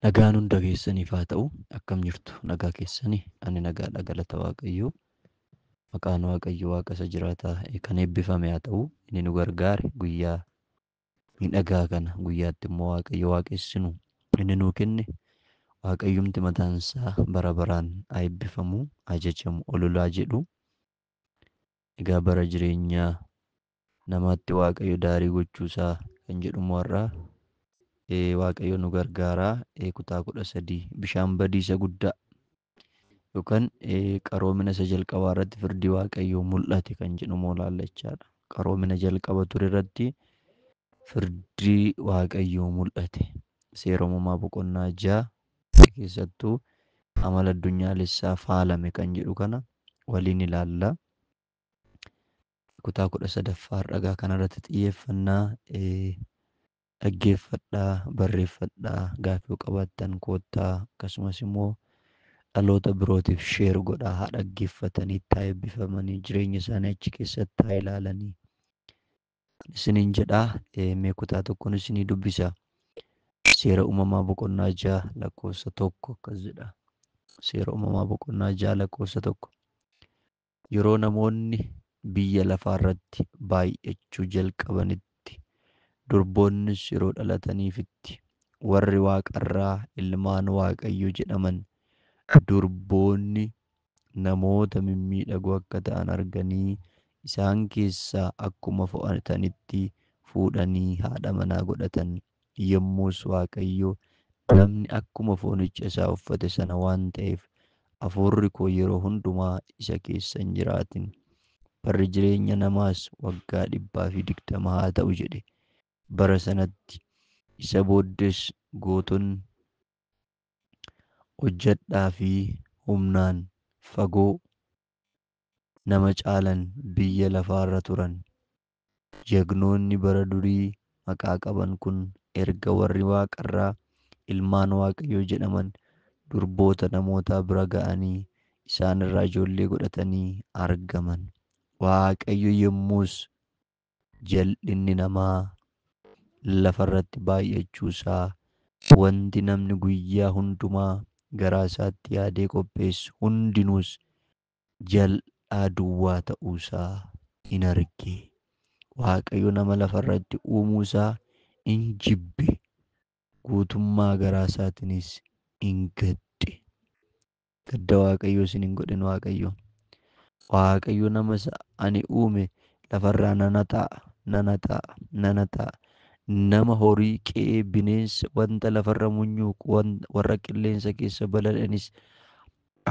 Nagaan hunda keessaniif haa ta'u. Akkam jirtu? Nagaa keessanii? Ani nagaadha, galata Waaqayyoo. Maqaan Waaqayyo Waaqa isa jiraataa kan eebbifame haa ta'u. Inni nu gargaare guyyaa miidhagaa kana, guyyaatti immoo Waaqayyo waaqessinu inni nuu kenne, Waaqayyumti mataan isaa bara baraan haa eebbifamu, haa jajamu, ololaa jedhu. Egaa bara jireenyaa namaatti Waaqayyo daarii gochuusaa kan jedhumu har'aa Waaqayyo nu gargaaraa. Kutaa 13, bishaan badiisa guddaa yookaan qaroomina isa jalqabaa irratti firdii Waaqayyoo mul'ate kan jedhumu ilaallachaadha. Qaroomina jalqaba ture irratti firdii Waaqayyoo mul'ate. Seera Uumamaa boqonnaa 6 keessattuu amala addunyaalessaa faalame kan jedhu kana waliin ilaalla. Kutaa 13ffaa har'agaa kanarratti xiyyeeffannaa. Dhaggeeffadhaa, barreeffadhaa, gaaffii yoo qabaattan koottaa, akkasumas immoo dhaloota birootiif share godhaa, haa dhaggeeffatanii, haa eebbifamanii, jireenya isaanii achi keessatti haa ilaalanii. Isiniin jedhaa. Mee kutaa tokkoon isinii dubbisa. Seera Uumamaa boqonnaa 6 lakkoofsa 1 akkas jedha. Seera Uumamaa boqonnaa 6 lakkoofsa 1. Yeroo namoonni biyya lafaarratti baay'achuu jalqabanitti, durboonnis yeroo dhalataniifitti, warri waaqarraa ilmaan Waaqayyoo jedhaman durboonni namoota mimmiidhagoo akka ta'an arganii isaan keessaa akkuma fo'atanitti fuudhanii haadha manaa godhatan. Yommus Waaqayyo, namni akkuma foonicha isaa uffate sana waan ta'eef, hafuurri koo yeroo hundumaa isa keessa hin jiraatin. Barri jireenya namaas waggaa 120 haa ta'u jedhe. Bara sanatti isa booddees gootonni hojjedhaa fi humnaan fagoo nama caalan biyya lafaarra turan. Jagnoonni bara durii maqaa qaban kun erga warri waaqarraa ilmaan Waaqayyoo jedhaman durboota namootaa bira ga'anii isaan irraa ijoollee godhatanii argaman. Waaqayyo yommus jal'inni namaa lafarratti baay'achuusaa, wanti namni guyyaa hundumaa garaa isaatti yaadee qopheessu hundinuus jal'aa duwwaa ta'uusaa in arge. Waaqayyo nama lafarratti uumuusaa in jibbe, guutummaa garaa isaatiinis in gadde. Gadda Waaqayyoo isin hin godhin Waaqayyo. Waaqayyo nama isa ani uume lafarraa nana ta'a, nana ta'a, nana ta'a. Nama, horii, qe'ee, bineensa, wanta lafarra munyuuqu, warra qilleensa keessa balali'anis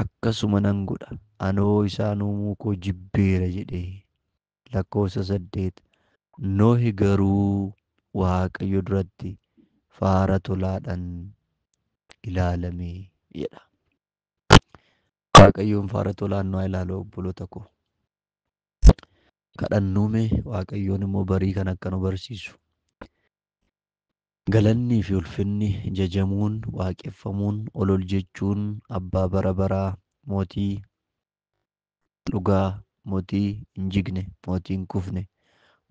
akkasuma nan godha. Anoo isaan uumuu koo jibbeera jedhee. Lakkoofsa 8. Nohi garuu Waaqayyo duratti faara tolaadhaan ilaalame jedha. Waaqayyoon faara tolaan nu haa ilaalu, obboloota koo. Kadhannuume, Waaqayyoon immoo barii kan akka nu barsiisu. Galannii fi ulfinni, jajamuun, waaqeffamuun, ol ol jechuun abbaa bara baraa, mootii dhugaa, mootii hin jigne, mootii hin kufne,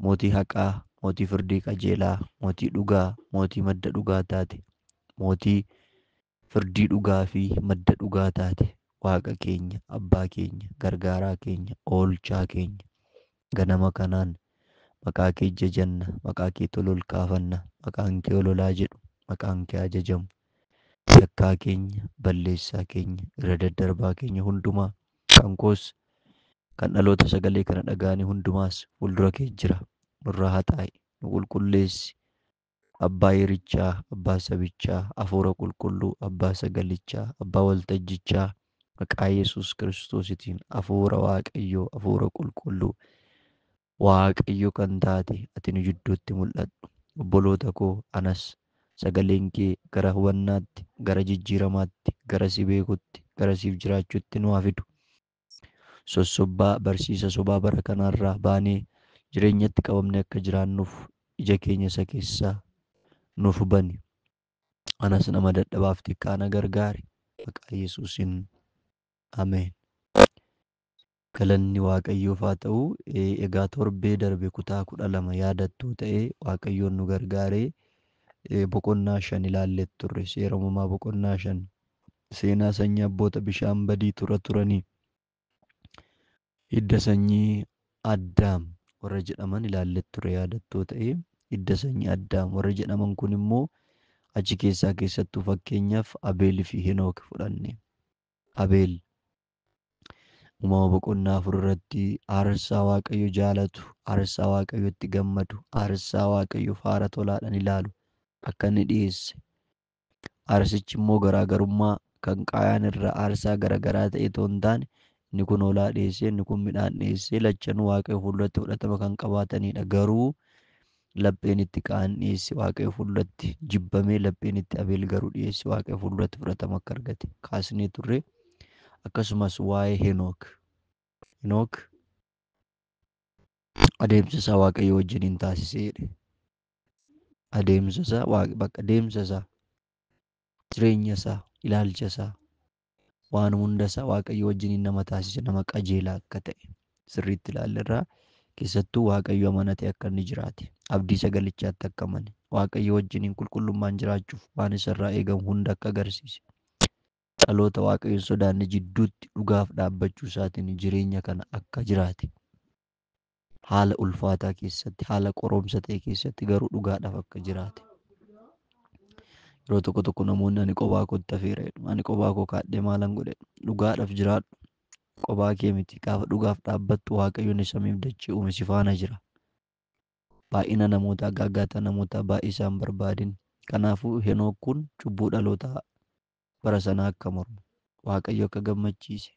mootii haqaa, mootii firdii qajeelaa, mootii dhugaa, mootii madda dhugaa taate, mootii firdii dhugaa fi madda dhugaa taate, Waaqa keenya, abbaa keenya, gargaaraa keenya, oolchaa keenya. Ganama kanaan maqaa kee jajanna, maqaa kee tolol kaafanna, maqaan kee ololaa jedhu, maqaan kee ajajamu. Yakkaa keenya, balleessaa keenya, irra daddarbaa keenya hundumaa, kan koos, kan dhaloota sagalee kana dhaga'anii hundumaas fuuldura kee jira. Nurraa haxaa'i, nu qulqulleessi. Abbaa yerichaa, abbaa sabichaa, hafuura qulqulluu, abbaa sagalichaa, abbaa waltajjichaa, maqaa Yesuus Kiristoositiin hafuura Waaqayyoo, hafuura qulqulluu Waaqayyo kan taate ati nu jidduutti mul'adhu. Obboloota koo, anas sagaleen kee gara hubannaatti, gara jijjiiramaatti, gara si beekutti, gara siif jiraachuutti nu haa fidu. Sossobbaa barsiisa sobaa bara kanarraa baanee jireenyatti qabamnee akka jiraannuuf ija keenya isa keessaa nuuf bani. Anas nama dadhabaaf xiqqaa na gargaari. Maqaa Yesuusiin, ameen. Galanni Waaqayyoof haa ta'u. Egaa torbee darbe kutaa 12 yaadattoo ta'ee Waaqayyoon nu gargaaree Boqonnaa 5 ilaallee turre. Seera uumamaa boqonnaa 5 seenaa sanyii abboota bishaan badii turanii hidda sanyii Addaam warra jedhaman ilaallee turre yaadattoo ta'ee, hidda sanyii Addaam warra jedhaman kun immoo achi keessaa keessattuu fakkeenyaaf Abeelii fi Henook fudhanne. Abeel uumama boqonnaa 4 irratti aarsaa Waaqayyo jaalatu, aarsaa Waaqayyotti gammadu, aarsaa Waaqayyo faara tolaadhaan ilaalu akka inni dhiyeesse. Aarsichi immoo garaagarummaa kan Qaayaan irraa aarsaa garaagaraa ta'e otoo hin taane, inni kun hoolaa dhiyeessee, inni kun midhaan dhiyeessee, lachanuu Waaqayyo fuulduratti fudhatama kan qabaatanidha. Garuu lapheen itti Qaayaan dhiyeesse Waaqayyo fuulduratti jibbamee, lapheen itti Abeel garuu dhiyeesse Waaqayyo fuulduratti fudhatama akka argate kaasnee turre. Akkasumas waa'ee Henook. Henook adeemsa isaa Waaqayyo wajjiniin taasisee jedhe. Adeemsa isaa bakka adeemsa isaa, jireenya isaa, ilaalcha isaa, waan hunda isaa Waaqayyo wajjiniin nama taasise, nama qajeelaa akka ta'e sirriitti ilaallerraa. Keessattuu Waaqayyo amanate akka inni jiraate, abdii sagalichaatti akka amane, Waaqayyo wajjiniin qulqullummaan jiraachuuf waan isarraa eegamu hunda akka agarsiise, dhaloota Waaqayyoon sodaanne jidduutti dhugaaf dhaabbachuu isaatiin jireenya kana akka jiraate, haala ulfaataa keessatti, haala qoromsa ta'e keessatti garuu dhugaadhaaf akka jiraate. Yeroo tokko tokko namoonni ani qophaa kootti hafeera jedhu, ani qophaa koo kaadhee maalan godhe, dhugaadhaaf jiraadhu. Qophaa kee miti, gaafa dhugaaf dhaabbattu Waaqayyoon isa samiif dachee uume si faana jira. Baay'ina namootaa, gaggaataa namootaa baay'ee isaan barbaadin. Kanaafuu Henook kun cubbuu dhalootaa bara sanaa akka mormu, Waaqayyo akka gammachiise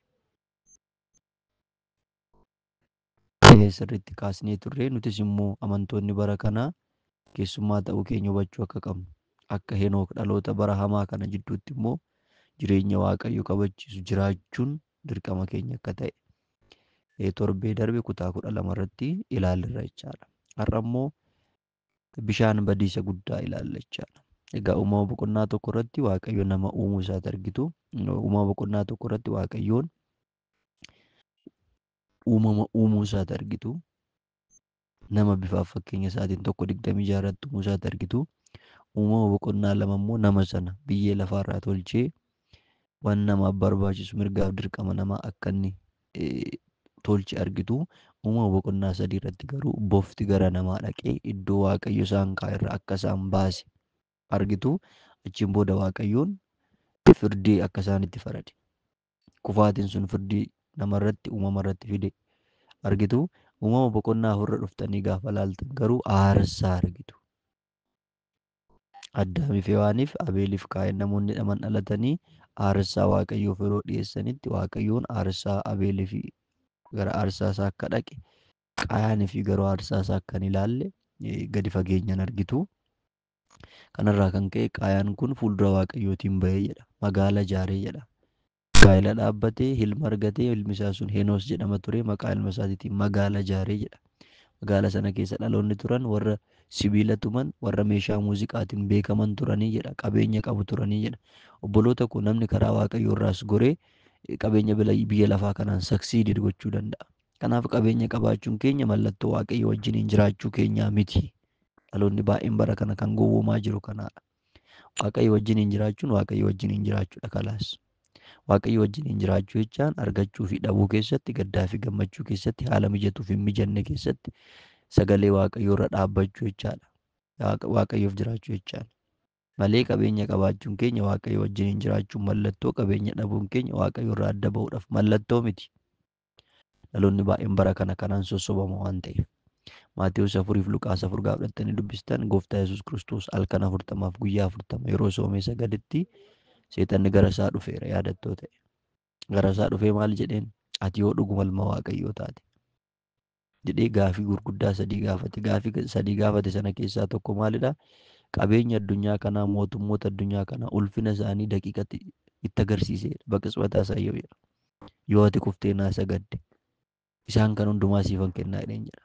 sirriitti kaasnee turre. Nutis immoo amantoonni bara kanaa keessummaa ta'uu keenya hubachuu akka qabnu, akka Henook dhaloota bara hamaa kana jidduutti immoo jireenya Waaqayyo kabachiisu jiraachuun dirqama keenya akka ta'e torbee darbe kutaa 12 irratti ilaalirra jechaadha. Har'a immoo bishaan badiisa guddaa ilaalla jechaadha. Egaa uumama boqonnaa 1 irratti Waaqayyo nama uumuu isaati argitu. Uumama boqonnaa 1 irratti Waaqayyoon uumama uumuu isaati argitu. Nama bifaaf fakkeenya isaatiin 1:26 irratti uumuu isaati argitu. Uumama boqonnaa 2 immoo nama sana biyyee lafaarraa tolchee waan namaaf barbaachisu mirgaaf dirqama namaa akka inni tolche argitu. Uumama boqonnaa 3 irratti garuu bofti gara namaa dhaqee iddoo Waaqayyo isaan kaa'e irraa akka isaan baase argitu. Achiin booda Waaqayyoon firdii akka isaanitti farade. Kufaatiin sun firdii namarratti uumamarratti fide argitu. Uumama boqonnaa 4 irra dhuftanii gaafa laaltan garuu aarsaa argitu. Addaamiif Hewaaniif Abeeliif Qaayeen namoonni dhaman dhalatanii aarsaa Waaqayyoof yeroo dhiyeessanitti Waaqayyoon aarsaa Abeelii fi gara aarsaa isaa akka dhaqe, Qaayaanii fi garuu aarsaa isaa akka hin ilaalle gadi fageenyaan argitu. Kanarraa kan ka'e Qaayaan kun fuuldura Waaqayyootiin bahee jedha. Magaala ijaaree jedha. Gaa'ela dhaabbatee ilma argatee, ilmi isaa sun Henoos jedhama ture, maqaa ilma isaatiitiin magaala ijaaree jedha. Magaala sana keessa dhaloonni turan warra sibiila tuman, warra meeshaa muuziqaatiin beekaman turanii jedha. Qabeenya qabu turanii jedha. Obboloota koo, namni karaa Waaqayyoo irraas goree qabeenya biyya lafaa kanaan saksiidii gochuu danda'a. Kanaaf qabeenya qabaachuun keenya mallattoo Waaqayyo wajjiniin jiraachuu keenyaa miti. Dhaloonni baay'een bara kana kan gowwoomaa jiru kanaadha. Waaqayyo wajjiniin jiraachuun Waaqayyo wajjiniin jiraachuudha kalaas. Waaqayyo wajjiniin jiraachuu jechaan argachuu fi dhabuu keessatti, gaddaa fi gammachuu keessatti, haala mijatuu fi hin mijanne keessatti sagalee Waaqayyoo irra dhaabbachuu jechaadha. Waaqayyoof jiraachuu jechaadha. Malee qabeenya qabaachuun keenya Waaqayyo wajjiniin jiraachuun mallattoo, qabeenya dhabuun keenya Waaqayyo irraa adda ba'uudhaaf mallattoo miti. Dhaloonni baay'een bara kana kanaan sossobama waan ta'eef. Maatewos 4 fi Luqaas 4 gaafa fudhattanii dubbistan Gooftaa Yesuus Kiristoos halkan 40 guyyaa 40 yeroo soomee sagadetti seexanni gara isaa dhufeera yaadattoo ta'e. Gara isaa dhufee maal jedheen? Ati yoo dhuguma ilma Waaqayyoo taate jedhee gaafii gurguddaa 3 gaafate. Gaafii 3 gaafate sana keessaa tokko maalidha? Qabeenya addunyaa kanaa, mootummoota addunyaa kanaa, ulfina isaanii daqiiqatti itti agarsiisedha. Baqisbataa isaa yoo jedha. Yoo ati kuftee naa sagadde isaan kan hundumaa siifan kennaa jedheen jedha.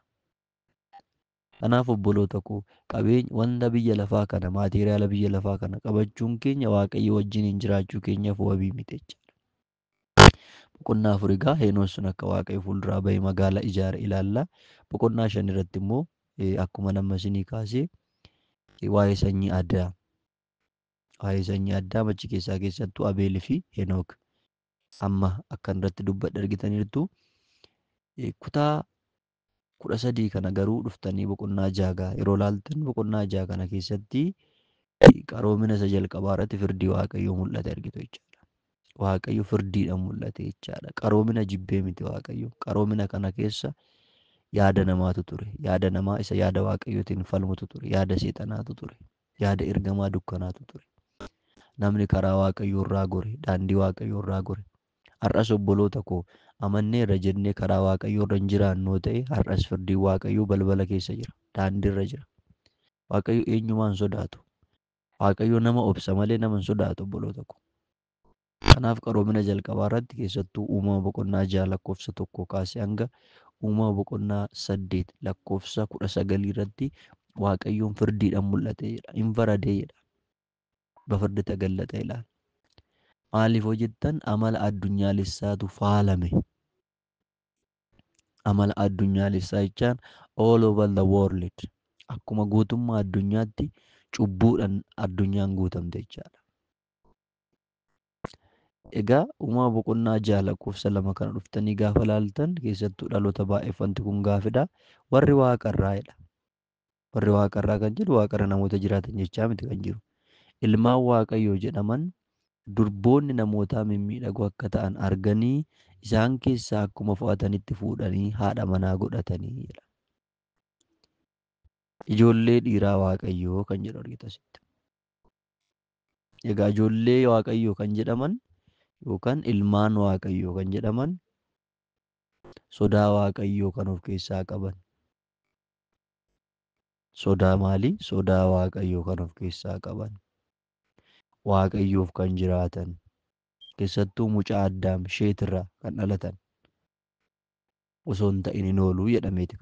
Kanaaf obboloota koo, qabeenya wanta biyya lafaa kana, maateriyaala biyya lafaa kana qabachuun keenya Waaqayyo wajjiniin jiraachuu keenyaaf wabii miti jechaadha. Boqonnaa 4 egaa Henoos sun akka Waaqayyo fuulduraa bahee magaalaa ijaare ilaalla. Boqonnaa 5 irratti immoo akkuma nama isinii kaasee Waa'ee sanyii Addaam. Waa'ee sanyii Addaam achi keessaa keessattuu Abeelii fi Henook amma akkan irratti dubbadhe argitaniirtu. Kutaa 13 kana garuu dhuftanii boqonnaa 6 yeroo laaltan boqonnaa 6 kana keessatti qaroomina isa jalqabaa irratti firdii Waaqayyoo mul'ate argitu jechaadha. Waaqayyo firdiidhaan mul'ate jechaadha. Qaroomina jibbee miti Waaqayyo. Qaroomina kana keessa yaada namaatu ture. Yaada namaa isa yaada Waaqayyootiin falmutu ture. Yaada seexanaatu ture. Yaada ergamaa dukkanaatu ture. Namni karaa Waaqayyoo irraa gore, daandii Waaqayyoo irraa gore. Har'as obboloota koo amanneerra jennee karaa Waaqayyoo irra hin jiraannu ta'e har'as firdiin Waaqayyoo balbala keessa jira. Daandii irra jira. Waaqayyo eenyumaan sodaatu. Waaqayyo nama obsa malee nama hin sodaatu obboloota koo. Kanaaf qaroomina jalqabaa irratti keessattuu uumama boqonnaa 6 lakkoofsa 1 kaasee hanga uumama boqonnaa 8 lakkoofsa 19 irratti Waaqayyoon firdiidhaan mul'ate jedha. Hin faradee jedha. Bafirdi tagallata ilaala. Maaliif hoo jettan amala addunyaalessaatu faalame. Amala addunyaalessaa jechaan all over the world. Akkuma guutummaa addunyaatti cubbuudhaan addunyaan guutamte jechaadha. Egaa uumama boqonnaa 6 lakkoofsa 2 kana dhuftanii gaafa laaltan keessattuu dhaloota baay'eef wanti kun gaafidha. Warri waaqarraa jedha. Warri waaqarraa kan jedhu waaqarra namoota jiraatan jechaa miti kan jiru. Ilmaan Waaqayyoo jedhaman durboonni namootaa mimmiidhagoo akka ta'an arganii isaan keessaa akkuma fo'atanitti fuudhanii haadha manaa godhatanii jedha. Ijoollee dhiiraa Waaqayyoo kan jedhu argita asitti. Egaa ijoollee Waaqayyoo kan jedhaman yookaan ilmaan Waaqayyoo kan jedhaman sodaa Waaqayyoo kan of keessaa qaban. Sodaa maalii? Sodaa Waaqayyoo kan of keessaa qaban. Waaqayyoof kan jiraatan. Keessattuu mucaa Addaam Sheetirraa kan dhalatan. Osoo hin ta'in hin oolu jedhameeti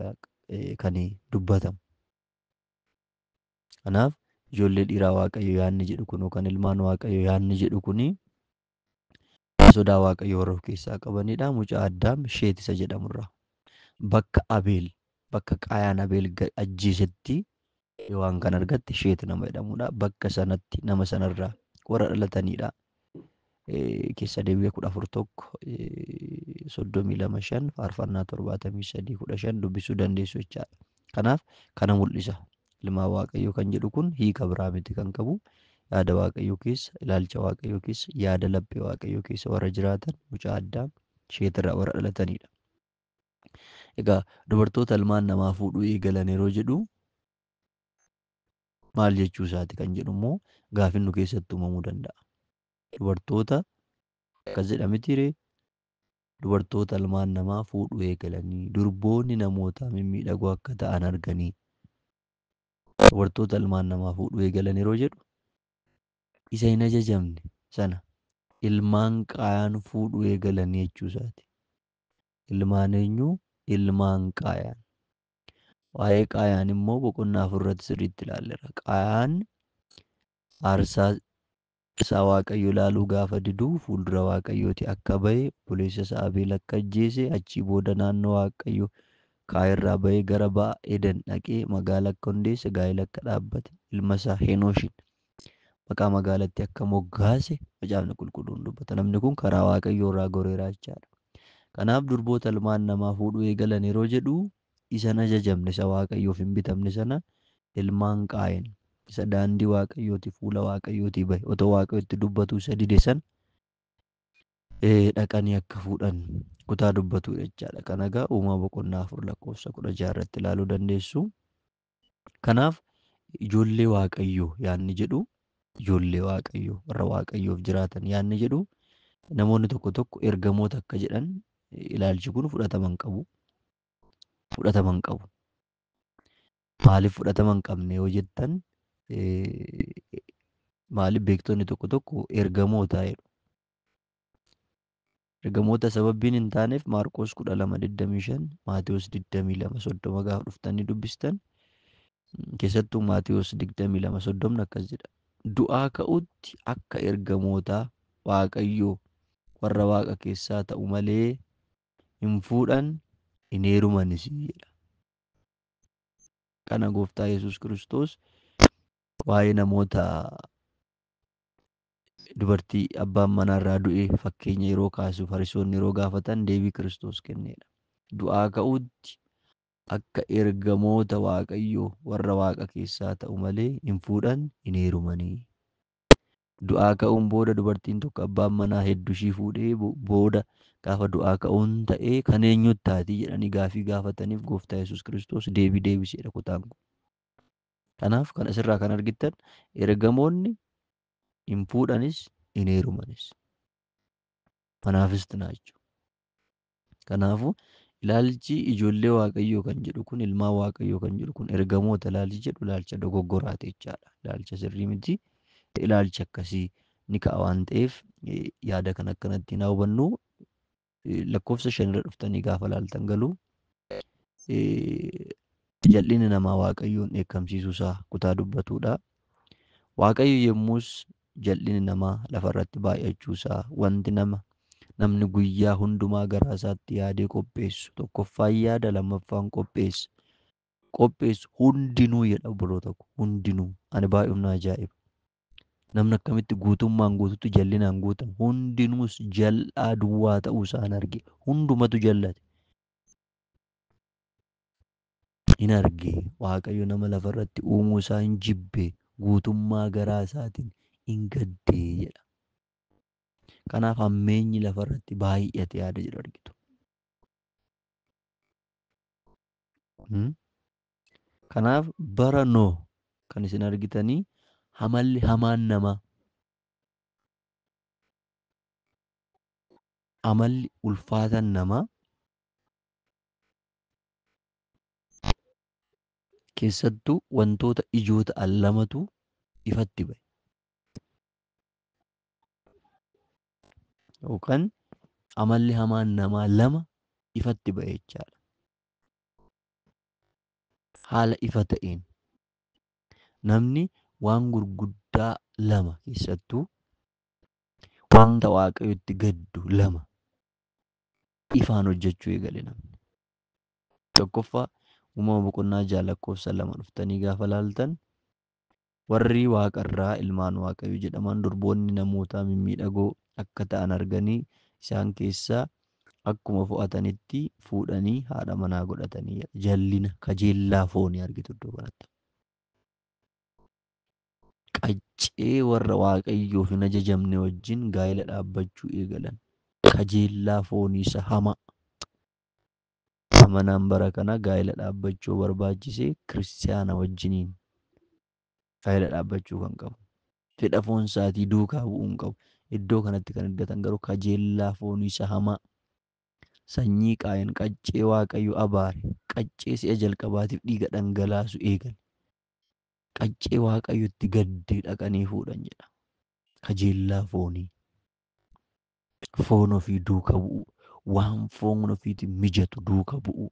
kan dubbatamu. Kanaaf ijoollee dhiiraa Waaqayyoo yaadni jedhu kun yookaan ilmaan Waaqayyoo yaadni jedhu kuni sodaa Waaqayyoo warra of keessaa qabanidha. Mucaa Addaam Sheet isa jedhamurraa. Bakka Abeel, bakka Qaayaan Abeel ajjeesetti waan kan argatte Sheet nama jedhamudha. Bakka sanatti nama sanarraa warra dhalatanidha. Keessa deebi'ee 14 1 32 5 faarfannaa 73 15 dubbisuu dandeessu jechaadha. Kanaaf kana mul'isa. Ilmaan Waaqayyoo kan jedhu kun hiika biraa miti kan qabu. Yaada Waaqayyoo keessa, ilaalcha Waaqayyoo keessa, yaada laphee Waaqayyoo keessa warra jiraatan mucaa Addaam Sheetirraa warra dhalatanidha. Egaa dubartoota ilmaan namaa fuudhuu eegalan yeroo jedhu maal jechuu isaati kan jedhu immoo gaafin nu keessatti uumamuu danda'a. Dubartoota akkas jedhamiti ree? Dubartoota ilmaan namaa fuudhuu eegalanii durboonni namootaa mimmiidhagoo akka ta'an arganii dubartoota ilmaan namaa fuudhuu eegalan yeroo jedhu isa hin ajajamne sana ilmaan Qaayaan fuudhuu eegalanii jechuu isaati. Ilmaan eenyuu? Ilmaan Qaayaan. Waa'ee Qaayaan immoo boqonnaa 4 irratti sirriitti ilaalleerra. Qaayaan aarsaa isaa Waaqayyo ilaaluu gaafa diduu fuuldura Waaqayyooti akka bahe obboleessa isaa Abeel akka ajjeese achii booda naannoo Waaqayyo kaayirraa bahee gara ba'a Eden dhaqee magaala akka hundeesse gaa'ela akka dhaabbate ilma isaa Henooshin maqaa magaalatti akka moggaase macaafni qulqulluun dubbata. Namni kun karaa Waaqayyoo irraa goreera jechaadha. Kanaaf durboota ilmaan namaa fuudhuu eegalan yeroo jedhu isa hin ajajamne isa Waaqayyoof hin bitamne sana ilmaan Qaayeen isa daandii Waaqayyooti fuula Waaqayyootii bahe otoo Waaqayyotti dubbatu isa dide sana dhaqanii akka fuudhan kutaa dubbatu jechaadha. Kana egaa uumama boqonnaa 4 lakkoofsa 16 irratti ilaaluu dandeessu. Kanaaf ijoollee Waaqayyoo yaadni jedhu ijoollee Waaqayyoo warra Waaqayyoof jiraatan yaadni jedhu namoonni tokko tokko ergamoota akka jedhan ilaalchi kun fudhatama hin qabu. Fudhatama hin qabu. Maaliif fudhatama hin qabne yoo jettan maaliif beektonni tokko tokko ergamoota jedhu. Ergamoota sababiin hin taaneef Maarqos 12:25, Maatewos 22:30 gaafa dhuftanii dubbistan keessattuu Maatewos 22:30 akkas jedha. Du'aa ka'utti akka ergamoota Waaqayyoo warra Waaqa keessaa ta'u malee hin fuudhan hin heerumanis jedha. Kana Gooftaa Yesuus Kiristoos Waa'ee namoota dubartii abbaan manaarraa du'e fakkeenya yeroo kaasu Fariisonni yeroo gaafatan deebii Kiristoos kennedha. Du'aa ka'uutti akka ergamoota Waaqayyoo warra Waaqa keessaa ta'u malee hin fuudhan hin heerumanii. Du'aa ka'uun booda dubartiin tokko abbaan manaa hedduu ishii fuudhee booda gaafa du'aa ka'uun ta'ee kan eenyutti taati jedhanii gaafii gaafataniif gooftaa Yesuus Kiristoos deebii deebiseedha kutaan kun. Kanaaf kan asirraa kan argitan ergamoonni hin fuudhanis hin heerumanis. Manaafis jechuudha. Kanaafuu ilaalchi ijoollee Waaqayyoo kan jedhu kun ilmaan Waaqayyoo kan jedhu kun ergamoota ilaalchi jedhu ilaalcha dogoggoraati jechaadha. Ilaalcha sirrii miti. Ilaalchi akkasii ni ka'a waan ta'eef yaada kan akkanatti hin hubannu. Lakkoofsa 5 irra dhuftanii gaafa ilaaltan galuu jal'inni namaa Waaqayyoon dheekkamsiisuu isaa kutaa dubbatudha. Waaqayyo yommus jal'inni namaa lafarratti baay'achuu isaa wanti namni guyyaa hundumaa garaa isaatti yaadee qopheessu tokkoffaan yaada lammaffaan qopheessa. Qopheessu hundinuu jedha obboloota ko hundinuu ani baay'ee na ajaa'iba. Namni akkamitti guutummaan guututti jal'inaan guutama hundinuus jal'aa duwwaa ta'uu isaan arge hundumatu jallate. Hin arge Waaqayyo nama lafarratti uumuu isaa hin jibbe guutummaa garaa isaatiin hin gaddee jedha. Kanaaf hammeenyi lafarratti baay'ate yaada jedhu argitu. Kanaaf bara Nooh kan isin argitanii amalli hamaan namaa amalli ulfaatan namaa keessattuu wantoota ijoo ta'an lamatu ifatti ba'e. Yookaan amalli hamaan namaa lama ifatti ba'e jechaadha. Haala ifa ta'een namni waan gurguddaa lama keessattuu wanta Waaqayyotti gaddu lama ifaan hojjechuu eegale namni. Tokkoffaa uumama boqonnaa 6 lakkoofsa 2 dhuftanii gaafa laaltan warri waaqarraa ilmaan Waaqayyoo jedhaman durboonni namootaa mimmiidhagoo akka ta'an arganii isaan keessaa akkuma fo'atanitti fuudhanii haadha manaa godhatanii jallina kajeellaa foonii argitu iddoo kanatti. Qaccee warra Waaqayyoof hin ajajamne wajjin gaa'ela dhaabbachuu eegalan. Kajeellaa foonii isa hamaa. Amanaan bara kana gaa'ela dhaabbachuu barbaachisee kiristaana wajjiniin gaa'ela dhaabbachuu kan qabu. Fedha foon isaatii duukaa bu'uu hin qabu. Iddoo kanatti kan argatan garuu kajeellaa foonii isa hamaa. Sanyii Qaayin qaccee Waaqayyo abaare qaccee si'a jalqabaatiif dhiiga dhangalaasu eegale. Qaccee Waaqayyotti gaddee dhaqanii fuudhan jedha. Kajeellaa foonii. Foon ofii duuka bu'uu. Waan foon ofiitti mijatu duuka bu'uu.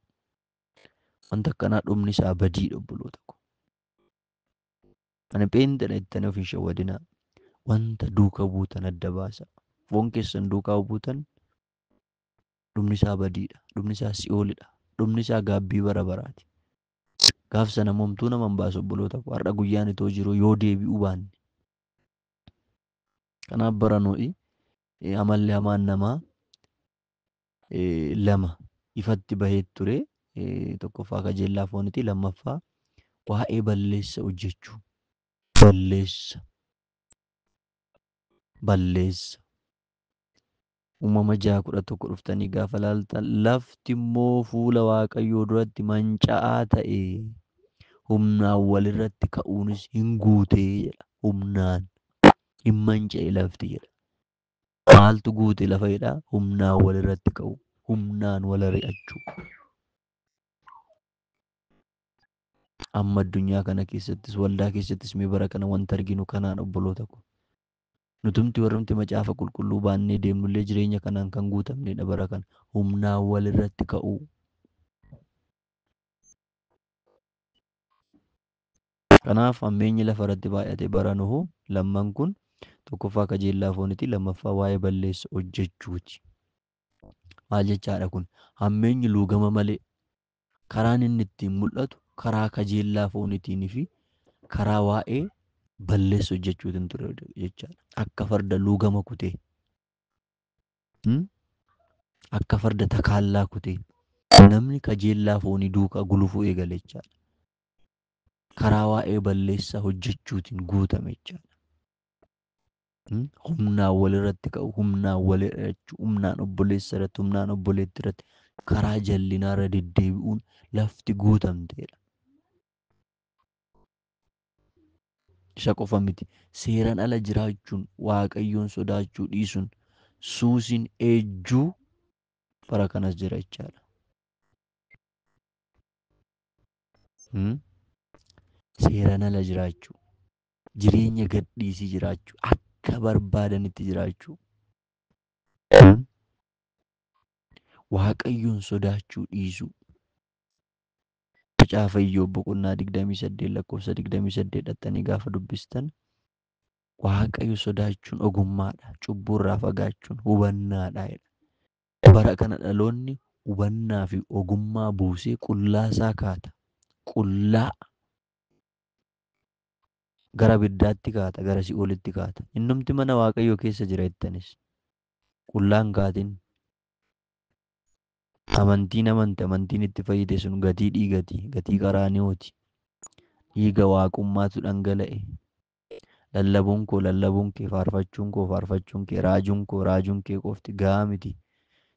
Wanta akkanaa dhumni isaa badiidha obboloota ko. Ani pheenxedha jettanii of hin shawwadinaa. Wanta duuka buutan adda baasaa. Foon keessan duukaa buutan dhumni isaa badiidha. Dhumni isaa si'oolidha. Dhumni isaa gaabbii bara baraati. Gaaf sana momtuu nama hin baasu obboloota ko. Har'a guyyaan itoo jiru yoo deebi'uu baanne. Kanaaf bara Nohi amalli hamaan namaa lama ifatti bahee ture. Tokkoffaa kajeellaa fooniiti. Lammaffaa waa'ee balleessa hojjechuu. Balleessa. Balleessa. Uumama 6:11 dhuftanii gaafa laaltan lafti immoo fuula Waaqayyoo duratti manca'aa ta'e humnaan walirratti ka'uunis hin guutee jedha. Humnaan hin manca'e lafti jedha. Maaltu guute lafa jedhaa? Humnaan walirratti ka'u. Humnaan wal ari'achuu. Amma addunyaa kana keessattis waldaa keessattis mee bara kana wanta arginu kanaan obboloota ko. Nutumti warrumti macaafa qulqulluu baannee deemnullee jireenya kanaan kan guutamnedha bara kana. Humnaan walirratti ka'uu. Kanaaf hammeenyi lafarratti baay'ate bara Nohuu lamman kun tokkoffaa kajeellaa fooniiti lammaffaa waa'ee balleessa hojjechuuti. Maal jechaadha kun? Hammeenyi luugama malee karaan inni ittiin mul'atu karaa kajeellaa fooniitiin fi karaa waa'ee Balleessa hojjechuutiin ture jechaadha. Akka farda luugama kutee, akka farda takaallaa kutee, namni kajeellaa foonii duukaa gulufuu eegale jechaadha. Karaa waa'ee balleessaa hojjechuutiin guutame jechaadha. Humnaan walirratti ka'u, humnaan walirratti, humnaan obboleessa irratti, humnaan obboleettii irratti, karaa jallinaa irra deddeebi'uun lafti guutamteedha. Isa qofa miti. Seeraan ala jiraachuun, Waaqayyoon sodaachuu dhiisuun, suusiin ejjuu bara kanas jira jechaadha. Seeraan ala jiraachuu, jireenya gadhiisii jiraachuu, akka barbaadanitti jiraachuu, Waaqayyoon sodaachuu dhiisuu. Macaafa Iyyoob boqonnaa 28 lakkoofsa 28 dhattanii gaafa dubbistan, Waaqayyo sodaachuun ogummaadha, cubbuurraa fagaachuun hubannaadha jedha. Bara kana dhaloonni hubannaa fi ogummaa buusee qullaasaa kaata. Qullaa gara abiddaatti kaata, gara si'oolitti kaata. Innumti mana Waaqayyoo keessa jira jettanis qullaan kaatin. Amantiin amante, amantiin itti fayyite sun gatii dhiigati, gatii qaraaniyooti. Dhiiga waaqummaatu dhangala'e. Lallabuun koo lallabuun kee, faarfachuun koo faarfachuun kee, raajuun koo raajuun kee qofti gahaa miti.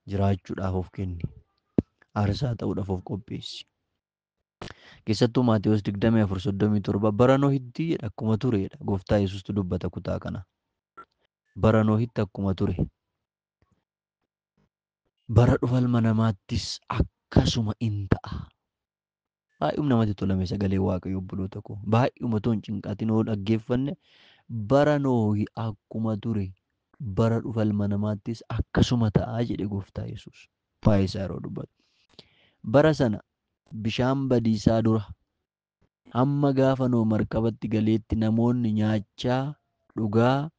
Jiraachuudhaaf of kenni. Aarsaa ta'uudhaaf of qopheessi. Keessattuu Maatewos 24:37 bara Nohitti jedha akkuma turedha. Gooftaa Yesuustu dubbata kutaa kana. Bara Nohitti akkuma ture. Bara dhufa ilma namaattis akkasuma in ta'a. Baay'uma namatti tolame sagalee Waaqayyoo obboloota koo. Baay'uma otoo hin cinqatin yoo dhaggeeffanne bara Nohi akkuma ture bara dhufa ilma namaattis akkasuma ta'a jedhe Gooftaa Yesuus. Waa'ee isaa yeroo dubbatu. Bara sana bishaan badiisaa dura hamma gaafa Nohi markabatti galeetti namoonni nyaachaa, dhugaa,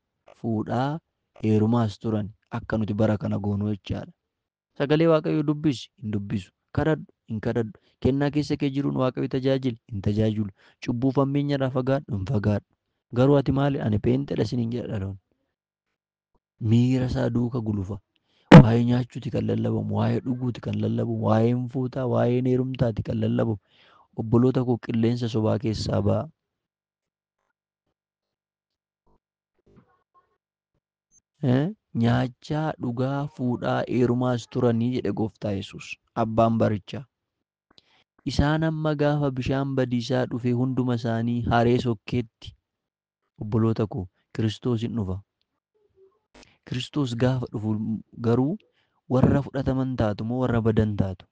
fuudhaa, heerumaas turan akka nuti bara kana goonu jechaadha. Sagalee Waaqayyoo dubbisi, hin dubbisu. Kadhadhu, hin kadhadhu. Kennaa keessa kee jiruun Waaqayyo tajaajili, hin tajaajilu. Cubbuu fammeenya irraa fagaadhu, hin fagaadhu. Garuu ati maali? Ani peenxedha isiniin jedha dhaloonni. Miira isaa duuka gulufa. Waa'ee nyaachuuti kan lallabamu, waa'ee dhuguuti kan lallabamu, waa'ee hin fuutaa, waa'ee hin heerumtaati kan lallabamu. Obboloota koo qilleensa sobaa keessaa ba'a. Nyaachaa, dhugaa, fuudhaa, heerumaas turanii jedhe Gooftaa Yesuus, abbaan barichaa. Isaan amma gaafa bishaan badiisaa dhufe hunduma isaanii haree sokkeetti. Obboloota koo, Kiristoos hin dhufa. Kiristoos gaafa dhufu garuu warra fudhataman taatu moo warra badan taatu?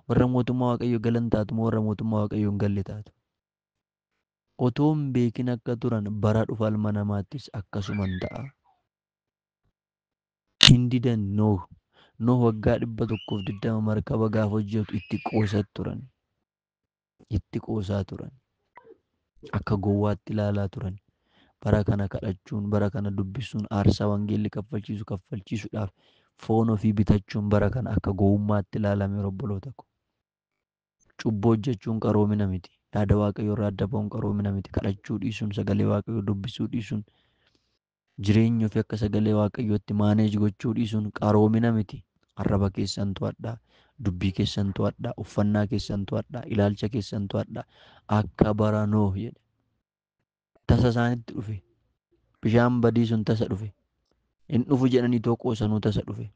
Warra mootummaa Waaqayyoo galan taatu moo warra mootummaa Waaqayyoo hin galle taatu? Otoo hin beekin akka turan bara dhufa ilma namaattis akkasuman ta'a. Hin didan Nooh. Nooh waggaa 120 markaba gaafa hojjetu itti qoosaa turan. Itti qoosaa turan. Akka gowwaatti ilaalaa turan. Bara kana kadhachuun, bara kana dubbisuun, aarsaa wangeelli kaffalchiisu kaffalchiisuudhaaf foon ofii bitachuun bara kana akka gowwummaatti ilaalame obboloota koo. Cubbuu hojjechuun qaroomina miti. Yaada Waaqayyoo irraa adda ba'uun qaroomina miti. Kadhachuu dhiisuun, sagalee Waaqayyoo dubbisuu dhiisuun, jireenya ofii akka sagalee Waaqayyootti maaneej gochuu dhiisuun qaroomina miti. Arraba keessan to'adhaa, dubbii keessan to'adhaa, uffannaa keessan to'adhaa, ilaalcha keessan to'adhaa. Akka bara Nooh jedhe. Tasa isaanitti dhufe. Bishaan badii sun tasa dhufe. Hin dhufu jedhanii too qoosanuu tasa dhufe.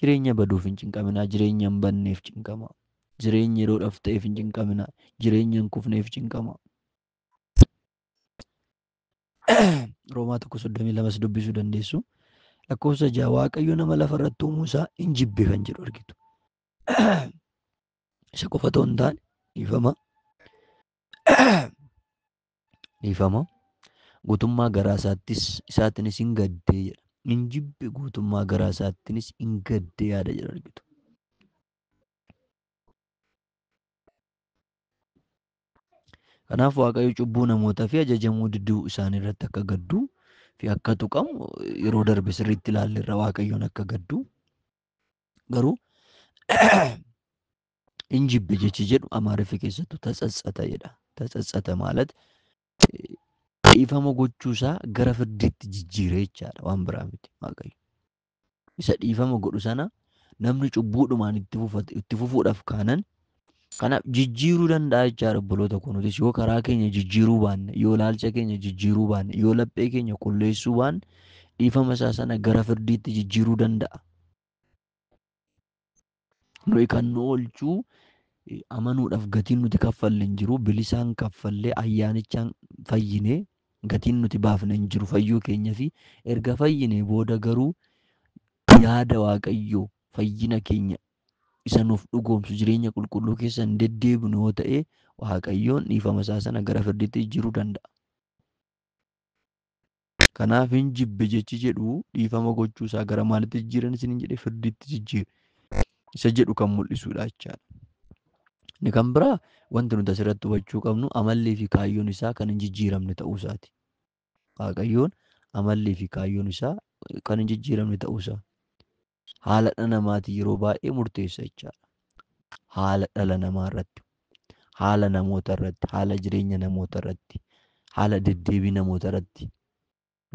Jireenya baduuf hin cinqaminaa, jireenya hin badneef cinqamaa. Jireenya yeroodhaaf ta'eef hin cinqaminaa, jireenya hin kufneef cinqamaa. Roomaa 1:32 dubbisuu dandeessu. Lakkoofsa 6 Waaqayyo nama lafa irratti uumuu isaa hin jibbe kan jedhu argitu. Isa qofa otoo hin taane dhiifama. Dhiifama. Guutummaa garaa isaatiinis hin gaddee jedha. Hin jibbe guutummaa garaa isaattinis hin gaddee yaada jedhu argitu. Kanaaf Waaqayyo cubbuu namootaa fi ajajamuu diduu isaanii irratti akka gadduu fi akka tuqamu yeroo darbe sirriitti ilaalleerra Waaqayyoon akka gadduu. Garuu hin jibbe jechi jedhu Amaariffa keessattuu tatsatsata jedha. Tatsatsata ማለት Dhiifama gochuusaa gara firdiitti jijjiire jechaadha, waan biraa miti Waaqayyo. Isa dhiifama godhu sana namni cubbuudhumaan itti fufuudhaaf kaanan kanaaf jijjiiruu danda'a jechaadha obboloota koo. Nutis yoo karaa keenya jijjiiruu baanne, yoo ilaalcha keenya jijjiiruu baanne, yoo laphee keenya qulleessuu baanne dhiifama isaa sana gara firdiitti jijjiiruu danda'a. Nuyi kan nu oolchuu amanuudhaaf gatiin nuti kaffalle hin jiru, bilisaan kaffallee ayyaanichaan fayyinee gatiin nuti baafne hin jiru fayyuu keenya fi erga fayyinee booda garuu yaada Waaqayyoo fayyina keenya isa nuuf dhugoomsu jireenya qulqulluu keessa hin deddeebinu yoo ta'e Waaqayyoon dhiifama isaa sana gara firdiitti jijjiiruu danda'a. Kanaaf hin jibbe jechi jedhu dhiifama gochuu isaa gara maalitti jijjiiran isiniin jedhe firdiitti jijjiire isa jedhu kan mul'isudha jechaadha. Inni kan biraa wanti nuti asirratti hubachuu qabnu amallii fi kaayyoon isaa kan hin jijjiiramne ta'uu isaati. Waaqayyoon amallii fi kaayyoon isaa kan hin jijjiiramne ta'uu isaa. Haala dhala namaatiin yeroo baay'ee murteessa jechaadha. Haala dhala namaa irratti, haala namoota irratti, haala jireenya namoota irratti, haala deddeebii namoota irratti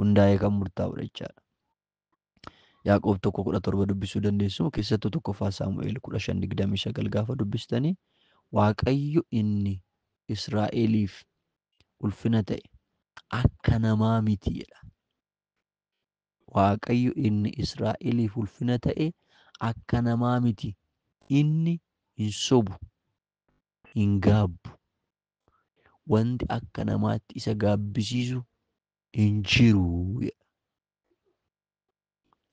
hundaa'ee kan murtaa'udha jechaadha. Yaaqoob 1:17 dubbisuu dandeessu, keessattuu 1ffaa Saamu'eel 15:29 gaafa dubbistanii Waaqayyo inni Israa'eliif ulfina ta'e akka namaa miti jedha. Waaqayyo inni Israa'eliif ulfina ta'e akka namaa miti. Inni hin sobu, hin gaabbu. Wanti akka namaatti isa gaabbisiisu hin jiru jedha.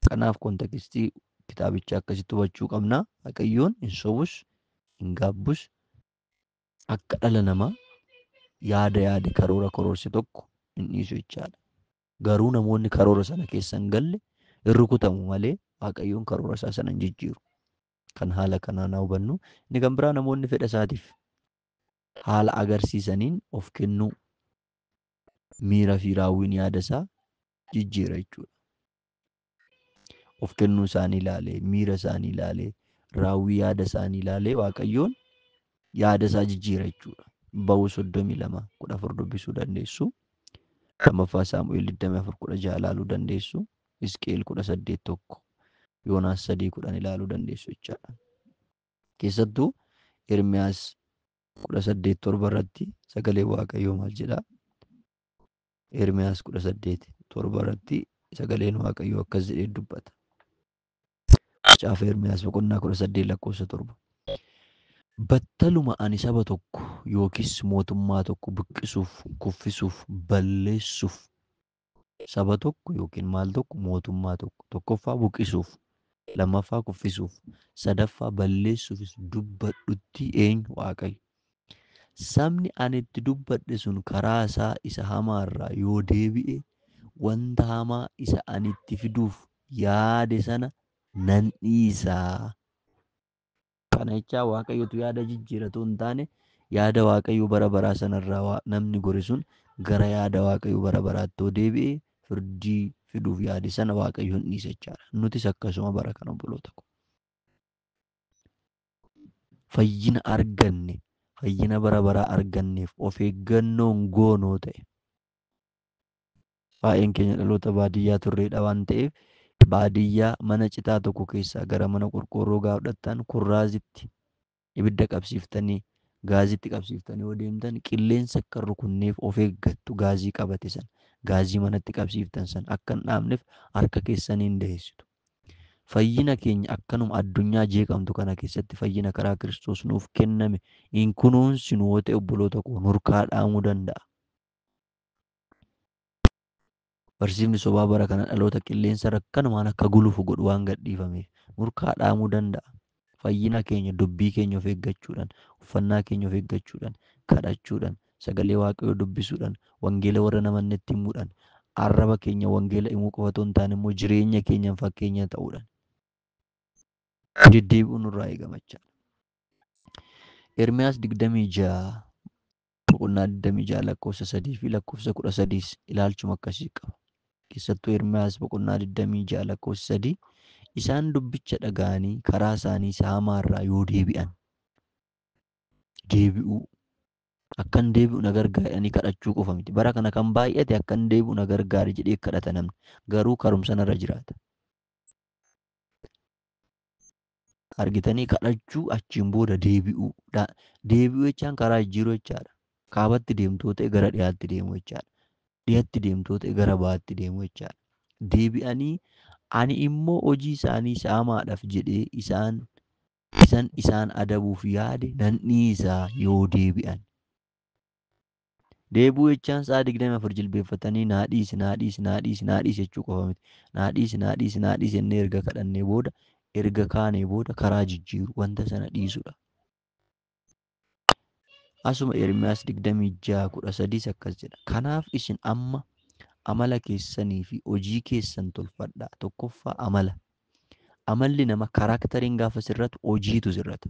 Kanaaf kontekstii kitaabichaa akkasitti hubachuu qabna. Waaqayyoon hin sobus, hin gaabbus. Akka dhala namaa yaada yaade karoora karoorse tokko hin dhiisu jechaadha. Garuu namoonni karoora sana keessa hin galle hin rukutamu malee Waaqayyoon karoora isaa sana hin jijjiiru. Kan haala kanaan haa hubannu. Inni kan biraa namoonni fedha isaatiif haala agarsiisaniin of kennuu, miira fi raawwiin yaada isaa jijjiira jechuudha. Of kennuu isaanii ilaalee, miira isaanii ilaalee, raawwii yaada isaanii ilaalee Waaqayyoon yaada isaa jijjiira jechuudha. Ba'uu 32:14 dubbisuu dandeessu. 2ffaa Saamu'eel 24:16 ilaaluu dandeessu. Hisqi'eel 18:1, Yoonaas 3:10 ilaaluu dandeessu jechaadha. Keessattuu Ermiyaas 18:7 irratti sagalee Waaqayyoo maal jedhaa? Ermiyaas 18:7 irratti sagaleen Waaqayyoo akkas jedhee dubbata. Macaafa Ermiyaas boqonnaa 18 lakkoofsa 7. Battaluma ani saba tokko yookiis mootummaa tokko buqqisuuf, kuffisuuf, balleessuuf saba tokko yookiin maal tokko mootummaa tokko tokkoffaa buqqisuuf, lammaffaa kuffisuuf, sadaffaa balleessuufis dubbadhutti eenyu Waaqayyo. Sabni ani itti dubbadhe sun karaa isaa isa hamaarraa yoo deebi'e wanta hamaa isa ani itti fiduuf yaade sana nan dhiisaa. Kana jechaa Waaqayyotu yaada jijjiiratu hin taane yaada Waaqayyoo bara baraa sanarraa namni gore sun gara yaada Waaqayyoo bara baraatti yoo deebi'e firdii fiduuf yaade sana Waaqayyo hin dhiisa jechaadha. Nutis akkasuma bara kana obboloota ko. Fayyina arganne, fayyina bara baraa arganneef of eeggannoon goonoo ta'e. Baay'een keenya dhaloota baadiyyaa turreedha waan ta'eef baadiyyaa mana citaa tokko keessaa gara mana qorqoorroo gaafa fudhattan kurraazitti ibidda qabsiiftanii gaazitti qabsiiftanii yoo deemtan qilleensa akka hin rukunneef of eeggattu. Gaazii qabate sana, gaazii manatti qabsiiftan sana akka hin dhaabneef harka keessaniin daheessitu. Fayyina keenya akkanuma addunyaa jeeqamtu kana keessatti fayyina karaa Kiristoos nuuf kenname hin kunuunsinu yoo ta'e obboloota koo nurkaa dhaamuu danda'a. Barsiifni sobaa bara kana dhaloota qilleensa rakkanumaan akka gulufu godhu waan gadhiifameef nurkaa dhaamuu danda'a. Fayyina keenya dubbii keenya of eeggachuudhaan, uffannaa keenya of eeggachuudhaan, kadhachuudhaan, sagalee Waaqayyoo dubbisuudhaan, wangeela warra namannetti himuudhaan, arraba keenya wangeela himuu qofa otoo hin taane immoo jireenya keenyaan fakkeenya ta'uudhaan deddeebi'uun nurraa eegama jechaadha. Ermiyaas 26 boqonnaa 26 lakkoofsa 3 fi lakkoofsa 13 ilaalchuma akkasii qaba. Keessattuu Ermiyaas boqonnaa 26 lakkoofsa 3 isaan dubbicha dhaga'anii karaa isaanii isa hamaarraa yoo deebi'an deebi'uu Akkan deebi'u na gargaari kadhachuu qofa miti. Bara kana kan baay'ate akkan deebi'u na gargaari jedhee kadhata namni. Garuu karumsa narra jiraata. Argitanii kadhachuu achiin booda deebi'uu. Deebi'uu jechaan karaa jijjiiruu jechaadha. Kaabatti deemtoo ta'e gara dhiyaatti deemuu jechaadha. Dhiyatti deemtoo ta'e gara bahaatti deemuu jechaadha. Deebi'anii ani immoo hojii isaanii saamaadhaaf jedhee isaan adabuuf yaade nan dhiisaa yoo deebi'an. Deebi'uu jechaan sa'a 24 jilbeeffatanii naa dhiisi naa dhiisi naa dhiisi naa dhiisi jechuu qofa miti. Naa dhiisi naa dhiisi naa dhiisi jennee erga kadhannee booda erga kaanee booda karaa jijjiiru wanta sana dhiisudha. Asuma Ermiyaas 26:13 akkas jedha. Kanaaf isin amma amala keessanii fi hojii keessan tolfadhaa. Tokkoffaa amala. Amalli nama karaakteriin gaafa sirratu hojiitu sirrata.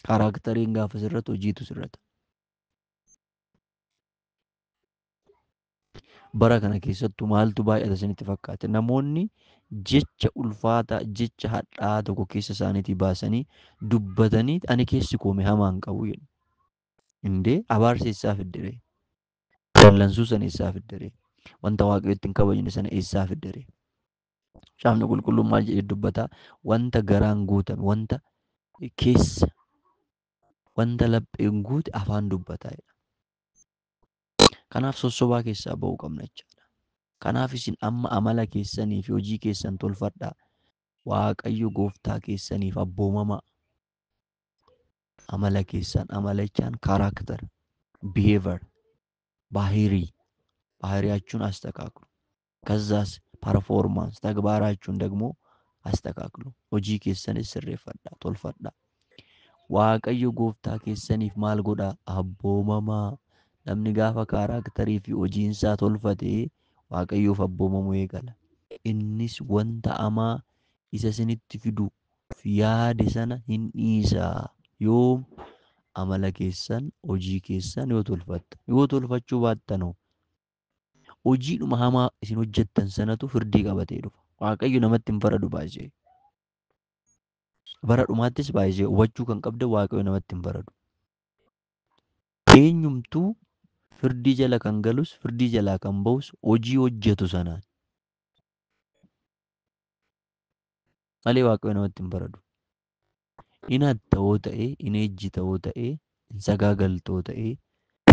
Karaakteriin gaafa sirratu hojiitu sirrata. Bara kana keessattuu maaltu baay'ata isinitti fakkaate? Namoonni jecha ulfaataa, jecha hadhaa'aa tokko keessa isaaniitii baasanii dubbatanii ani keessi koome hamaa hin qabu jedhu. Indee abaarsa eessaa fidde ree? Dallansuu sana eessaa fidde ree? Wanta Waaqayyotti hin kabajne sana eessaa fidde ree? Caafni qulqulluun maal jedhee dubbataa? Wanta garaan guutame, wanta keessa, wanta lapheen guute afaan dubbataa jedha. Kanaaf sossobaa keessaa ba'uu qabna jechaadha. Kanaaf isin amma amala keessanii fi hojii keessan tolfadhaa. Waaqayyo gooftaa keessaniif abboomamaa. Amala keessan, amala jechaan kaaraakter, biheevar, ባህሪ ባህሪያችሁን አስተካክሉ። ከዛስ ፐርፎርማንስ ተግባራችሁን ደግሞ አስተካክሉ። hojii keessanis sirreeffadhaa, tolfadhaa. Waaqayyo gooftaa keessaniif maal godhaa? Abboomamaa. Namni gaafa kaaraakterii fi hojiinsaa tolfatee Waaqayyoof abboomamuu eegala. Innis wanta hamaa isa isinitti fiduuf yaade sana hin dhiisaa. Yoom amala keessan hojii keessan yoo tolfattan, yoo tolfachuu baattanoo hojiidhuma hamaa isin hojjettan sanatu firdii qabatee dhufa. Waaqayyo namatti hin faradu baay'ee. Bara dhumaattis baay'ee hubachuu kan qabda Waaqayyo namatti hin faradu. Eenyumtuu firdii jala kan galus firdii jalaa kan ba'us hojii hojjetu sanaan malee Waaqayyo namatti hin faradu. In hatta yoo ta'e, in ejjita yoo ta'e, in sagaagalta yoo ta'e,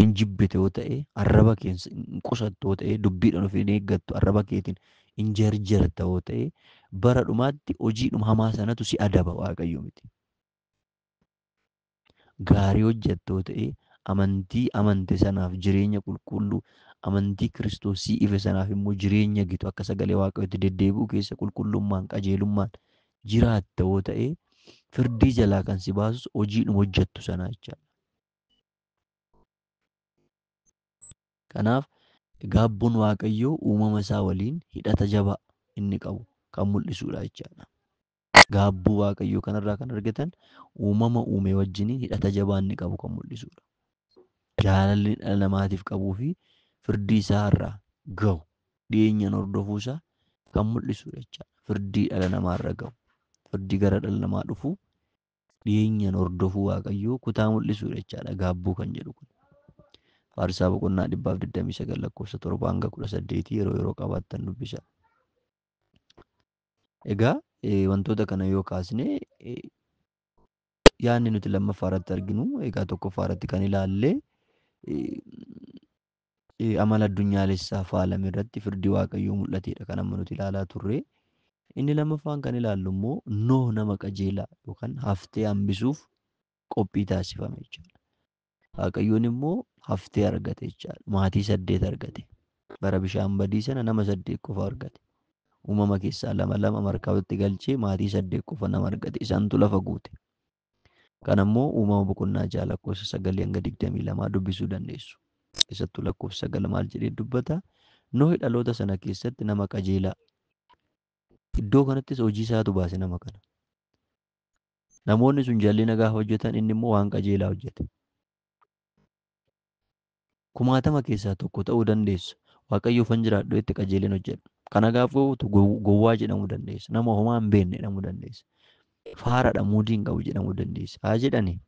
in jibbite yoo ta'e, arraba kee hin qusattu yoo ta'e, dubbiidhaan of hin eeggattu, arraba keetiin hin jarjarta yoo ta'e, bara dhumaatti hojiidhuma hamaa sanatu si adaba Waaqayyo miti. Gaarii hojjettu yoo ta'e, amantii amante sanaaf jireenya qulqulluu, amantii Kiristoos sii ife sanaaf immoo jireenya gitu akka sagalee Waaqayyootti deddeebi'uu keessa qulqullummaan qajeelummaan jiraatta yoo ta'e, firdii jalaa kan si baasus hojiidhuma hojjettu sanaa jechaadha. Kanaaf gaabbuun Waaqayyoo uumama isaa waliin hidhata jabaa inni qabu kan mul'isudha jechaadha. Gaabbuu Waaqayyoo kanarraa kan argatan uumama uume wajjiniin hidhata jabaa inni qabu kan mul'isudha. Jaalalli dhala namaatiif qabuu fi firdii isaa irraa gahu dhiyeenyaan hordofuu isaa kan mul'isudha jechaadha. Firdii dhala namaarra gahu, firdii gara dhala namaa dhufu dhiyeenyaan hordofuu Waaqayyoo kutaa mul'isudha jechaadha gaabbuu kan jedhu kun. Faarsaa boqonnaa 129 lakkoofsa 7 hanga 18 yeroo yeroo qabaattan dubbisa. Egaa wantoota kana yoo kaasne yaadni nuti lammaffaa irratti arginu egaa tokkoffaa irratti kan ilaalle amala addunyaalessaa faalame irratti firdii Waaqayyoo mul'atedha kan amma nuti ilaalaa turre. Inni lammaffaan kan ilaallu immoo Nooh nama qajeelaa yookaan haftee hambisuuf qophii taasifame jechuudha. Waaqayyoon immoo haftee argate jechaadha. Maatii 8 argate. Bara bishaan badii sana nama 8 qofa argate. Uumama keessaa 2 2 markabatti galchee maatii 8 qofa nama argate. Isaantu lafa guute. Kan ammoo uumama boqonnaa 6 lakkoofsa 9 hanga 22 dubbisuu dandeessu. Keessattuu lakkoofsa 9 maal jedhee dubbata? Noohi dhaloota sana keessatti nama qajeelaa. Iddoo kanattis hojii isaatu baase nama kana. Namoonni sun jallina gaafa hojjetan inni immoo waan qajeelaa hojjete. Kumaatama keessaa tokko ta'uu dandeessa. Waaqayyo ufan jiraadhu itti qajeeleen hojjedha. Kana gaafa gootu gowwaa jedhamuu dandeessa. Nama homaa hin beekne jedhamuu dandeessa. Faaradha muudii hin qabu jedhamuu dandeessa. Haa jedhani.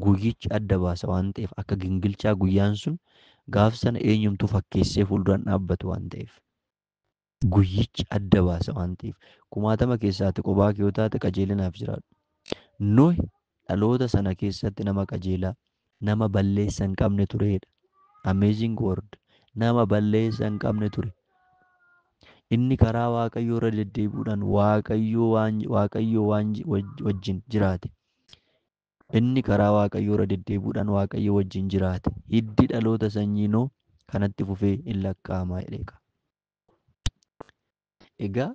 Guyyichi adda baasa waan ta'eef akka gingilchaa guyyaan sun gaaf sana eenyumtuu fakkeessee fuulduraan dhaabbatu waan ta'eef. Guyyichi adda baasa waan ta'eef kumaatama keessaatti qophaa kee yoo taate qajeelinaaf jiraadhu. Nohi dhaloota sana keessatti nama qajeelaa, nama balleessa hin qabne turedha. Amazing word. Nama balleessa hin qabne ture. Inni karaa Waaqayyoo irra deddeebi'uudhaan Waaqayyoo waan wajjin jiraate. Inni karaa Waaqayyoo irra deddeebi'uudhaan Waaqayyoo wajjin jiraate. Hiddi dhaloota sanyii Nohi kanatti fufee hin lakkaa'ama jedhee qaba. Egaa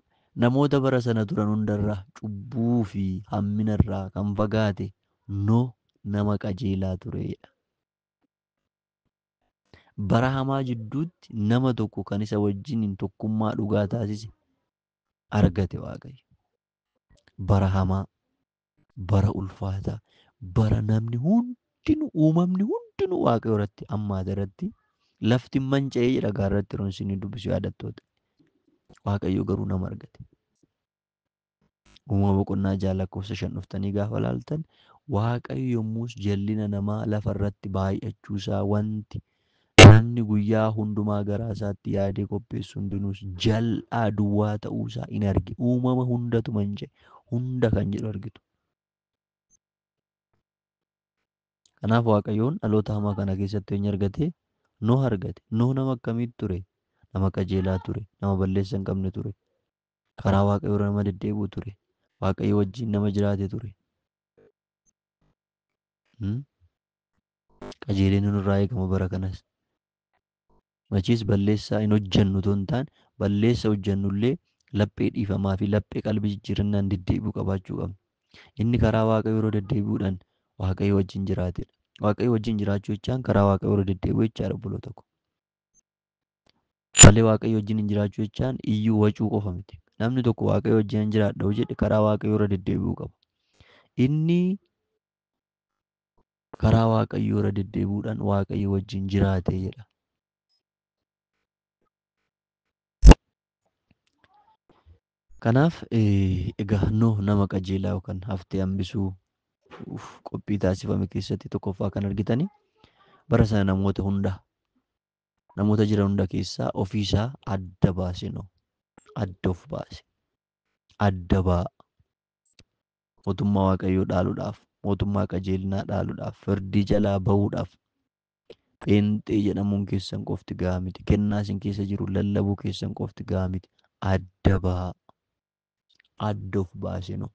namoota bara sana turan hundarraa cubbuu fi hamminarraa kan fagaate Nohi nama qajeelaa turedha. Bara hamaa jidduutti nama tokko kan isa wajjin tokkummaa dhugaa taasise argate Waaqayyo. Bara hamaa, bara ulfaataa, bara namni hundinuu uumamni hundinuu Waaqayyo irratti ammaata irratti lafti manca'ee jedha gaarratti yeroo isin dubbisu yaadattoota. Waaqayyo garuu nama argate. Uumama boqonnaa 6 lakkoofsa 5 dhuftanii gaafa laaltan Waaqayyo yommus jallina namaa lafa irratti baay'achuusaa wanti namni guyyaa hundumaa garaa isaatti yaadee qopheessu hundinuus jal'aa duwwaa ta'uusaa in arge. Uumama hundatu manca'e, hunda kan jedhu argitu. Kanaaf Waaqayyoon dhaloota hamaa kana keessatti eenyu argate? Nohi argate. Nohi nama akkamiitu ture? Nama qajeelaa ture, nama balleessa hin qabne ture, karaa Waaqayyoo irra nama deddeebi'u ture, Waaqayyo wajjin nama jiraate ture. Qajeelinni nurraa eegama bara kanas. Machiis balleessaa hin hojjennu otoo hin taane balleessa hojjennullee laphee dhiifamaa fi laphee qalbii jijjiirannaan deddeebi'u qabaachuu qabna. Inni karaa Waaqayyoo irra deddeebi'uudhaan Waaqayyo wajjin jiraatedha. Waaqayyo wajjin jiraachuu jechaan karaa Waaqayyoo irra deddeebi'u jechaadha obboloota ko. Malee Waaqayyo wajjin hin jiraachuu jechaan iyyuu wacuu qofa miti. Namni tokko Waaqayyo wajjin hin jiraadha yoo jedhe karaa Waaqayyoo irra deddeebi'uu qaba. Inni karaa Waaqayyoo irra deddeebi'uudhaan Waaqayyo wajjin jiraate jedha. Kanaaf egaa Nohi nama qajeelaa yookaan haftee hambisuu qophii taasifame keessatti tokkoffaa kan argitani bara sana namoota hunda namoota jiran hunda keessaa ofiisaa adda baase Nohi. Adda of baase. Adda ba'a. Mootummaa Waaqayyoo dhaaluudhaaf, mootummaa qajeelinaa dhaaluudhaaf, firdii jalaa bahuudhaaf pheenxee jedhamuun keessan qofti gahaa miti. Kennaa isin keessa jiru lallabuu keessan qofti gahaa miti. Adda ba'a. Adda of baase Nohi.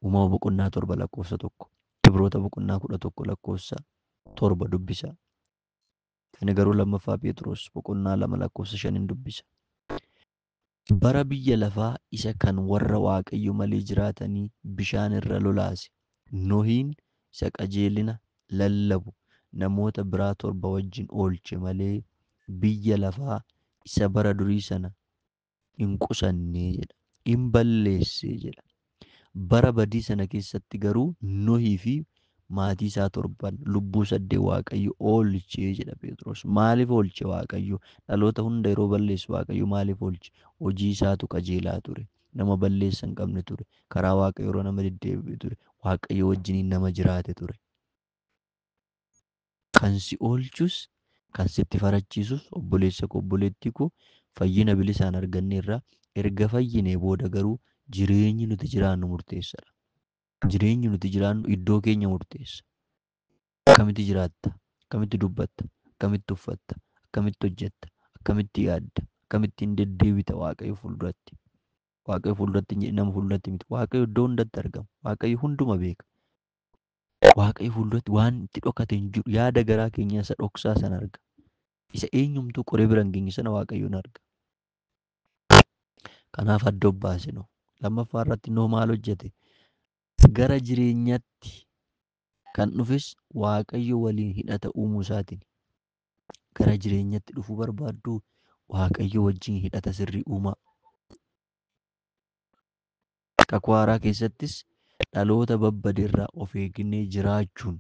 Uumama boqonnaa 7 lakkoofsa 1. Ibroota boqonnaa 11 lakkoofsa 7 dubbisa. Ani garuu lammaffaa Phexros boqonnaa 2 lakkoofsa 5 dubbisa. Bara biyya lafaa isa kan warra Waaqayyo malee jiraatanii bishaan irra lolaase Nohiin isa qajeelina lallabu namoota biraa 7 wajjin oolche malee biyya lafaa isa bara durii sana hin qusannee jedha. Hin balleesse jedha. Bara badii sana keessatti garuu Nohii fi maatii isaa 7 lubbuu 8 Waaqayyo oolchee jedha Phexros. Maaliif oolche Waaqayyo? Dhaloota hunda yeroo balleessu Waaqayyo maaliif oolche? Hojii isaatu qajeelaa ture. Nama balleessa hin qabne ture. Karaa Waaqayyo yeroo nama deddeebi'u ture. Waaqayyo wajjiniin nama jiraate ture. Kan si oolchus, kan sitti farachiisus obboleessa koo obboleettii koo fayyina bilisaan arganneerra. Erga fayyinee booda garuu jireenyi nuti jiraannu murteessadha. Jireenyi nuti jiraannu iddoo keenya murteessa. Akkamitti jiraatta? Akkamitti dubbatta? Akkamitti uffatta? Akkamitti hojjetta? Akkamitti yaadda? Akkamittiin deddeebita Waaqayyo fuulduratti? Waaqayyo fuulduratti hin jedhin, nama fuulduratti miti. Waaqayyo iddoo hundatti argama. Waaqayyo hunduma beeka. Waaqayyo fuulduratti waan itti dhokate hin jiru. Yaada garaa keenyaa isa dhoksaa sana arga. Isa eenyumtuu qoree bira hin geenye sana Waaqayyoon arga. Kanaaf adda of baase Nohi. Lammaffaa irratti Nohi maal hojjete? Gara jireenyaatti kan dhufes Waaqayyo waliin hidhata uumuu isaatiin. Gara jireenyaatti dhufuu barbaaddu Waaqayyo wajjin hidhata sirrii uumaa. Kakuu haaraa keessattis dhaloota babbade irraa of eegnee jiraachuun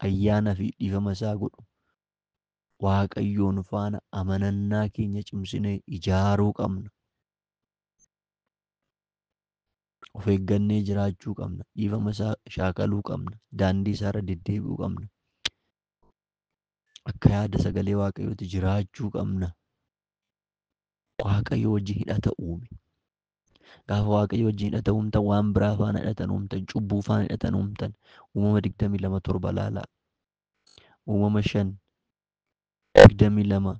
ayyaana fi dhiifama isaa godhu Waaqayyoon faana amanannaa keenya cimsinee ijaaruu qabna. Of eeggannee jiraachuu qabna. Dhiifama isaa shaakaluu qabna. Daandii isaarra deddeebi'uu qabna. Akka yaada sagalee Waaqayyootti jiraachuu qabna. Waaqayyo wajjin hidhata uume. Gaafa Waaqayyo wajjin hidhata uumtan waan biraa faana hidhatan uumtan, cubbuu faana hidhatan uumtan. Uumama 22:7 ilaalaa. Uumama 5:22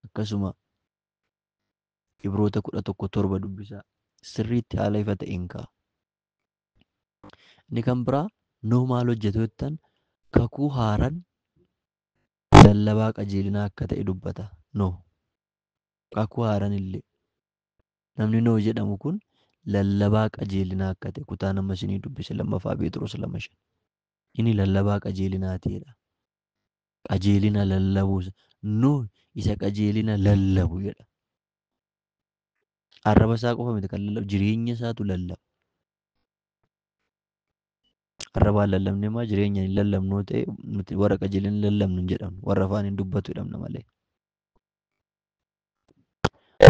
akkasuma Ibroota 11:7 dubbisaa. Sirriitti haala ifa ta'een kaa'a. Inni kan biraa Nooh maal hojjetu jettan kakuu haaraan lallabaa qajeelinaa akka ta'e dubbata. Nooh kakuu haaraan illee namni Nooh jedhamu kun lallabaa qajeelinaa akka ta'e kutaa nama isinii dubbise 2ffaa Phexros 2:5. Inni lallabaa qajeelinaa ta'edha. Qajeelina lallabuu Nooh isa qajeelina lallabu jedha. Arraba isaa qofa miti kan lallabu, jireenya isaatu lallaba. Arrabaan lallabnee maa jireenya hin lallabnu ta'e nuti warra qajeelina lallabnu hin jedhamnu, warra afaan hin dubbatu jedhamna malee.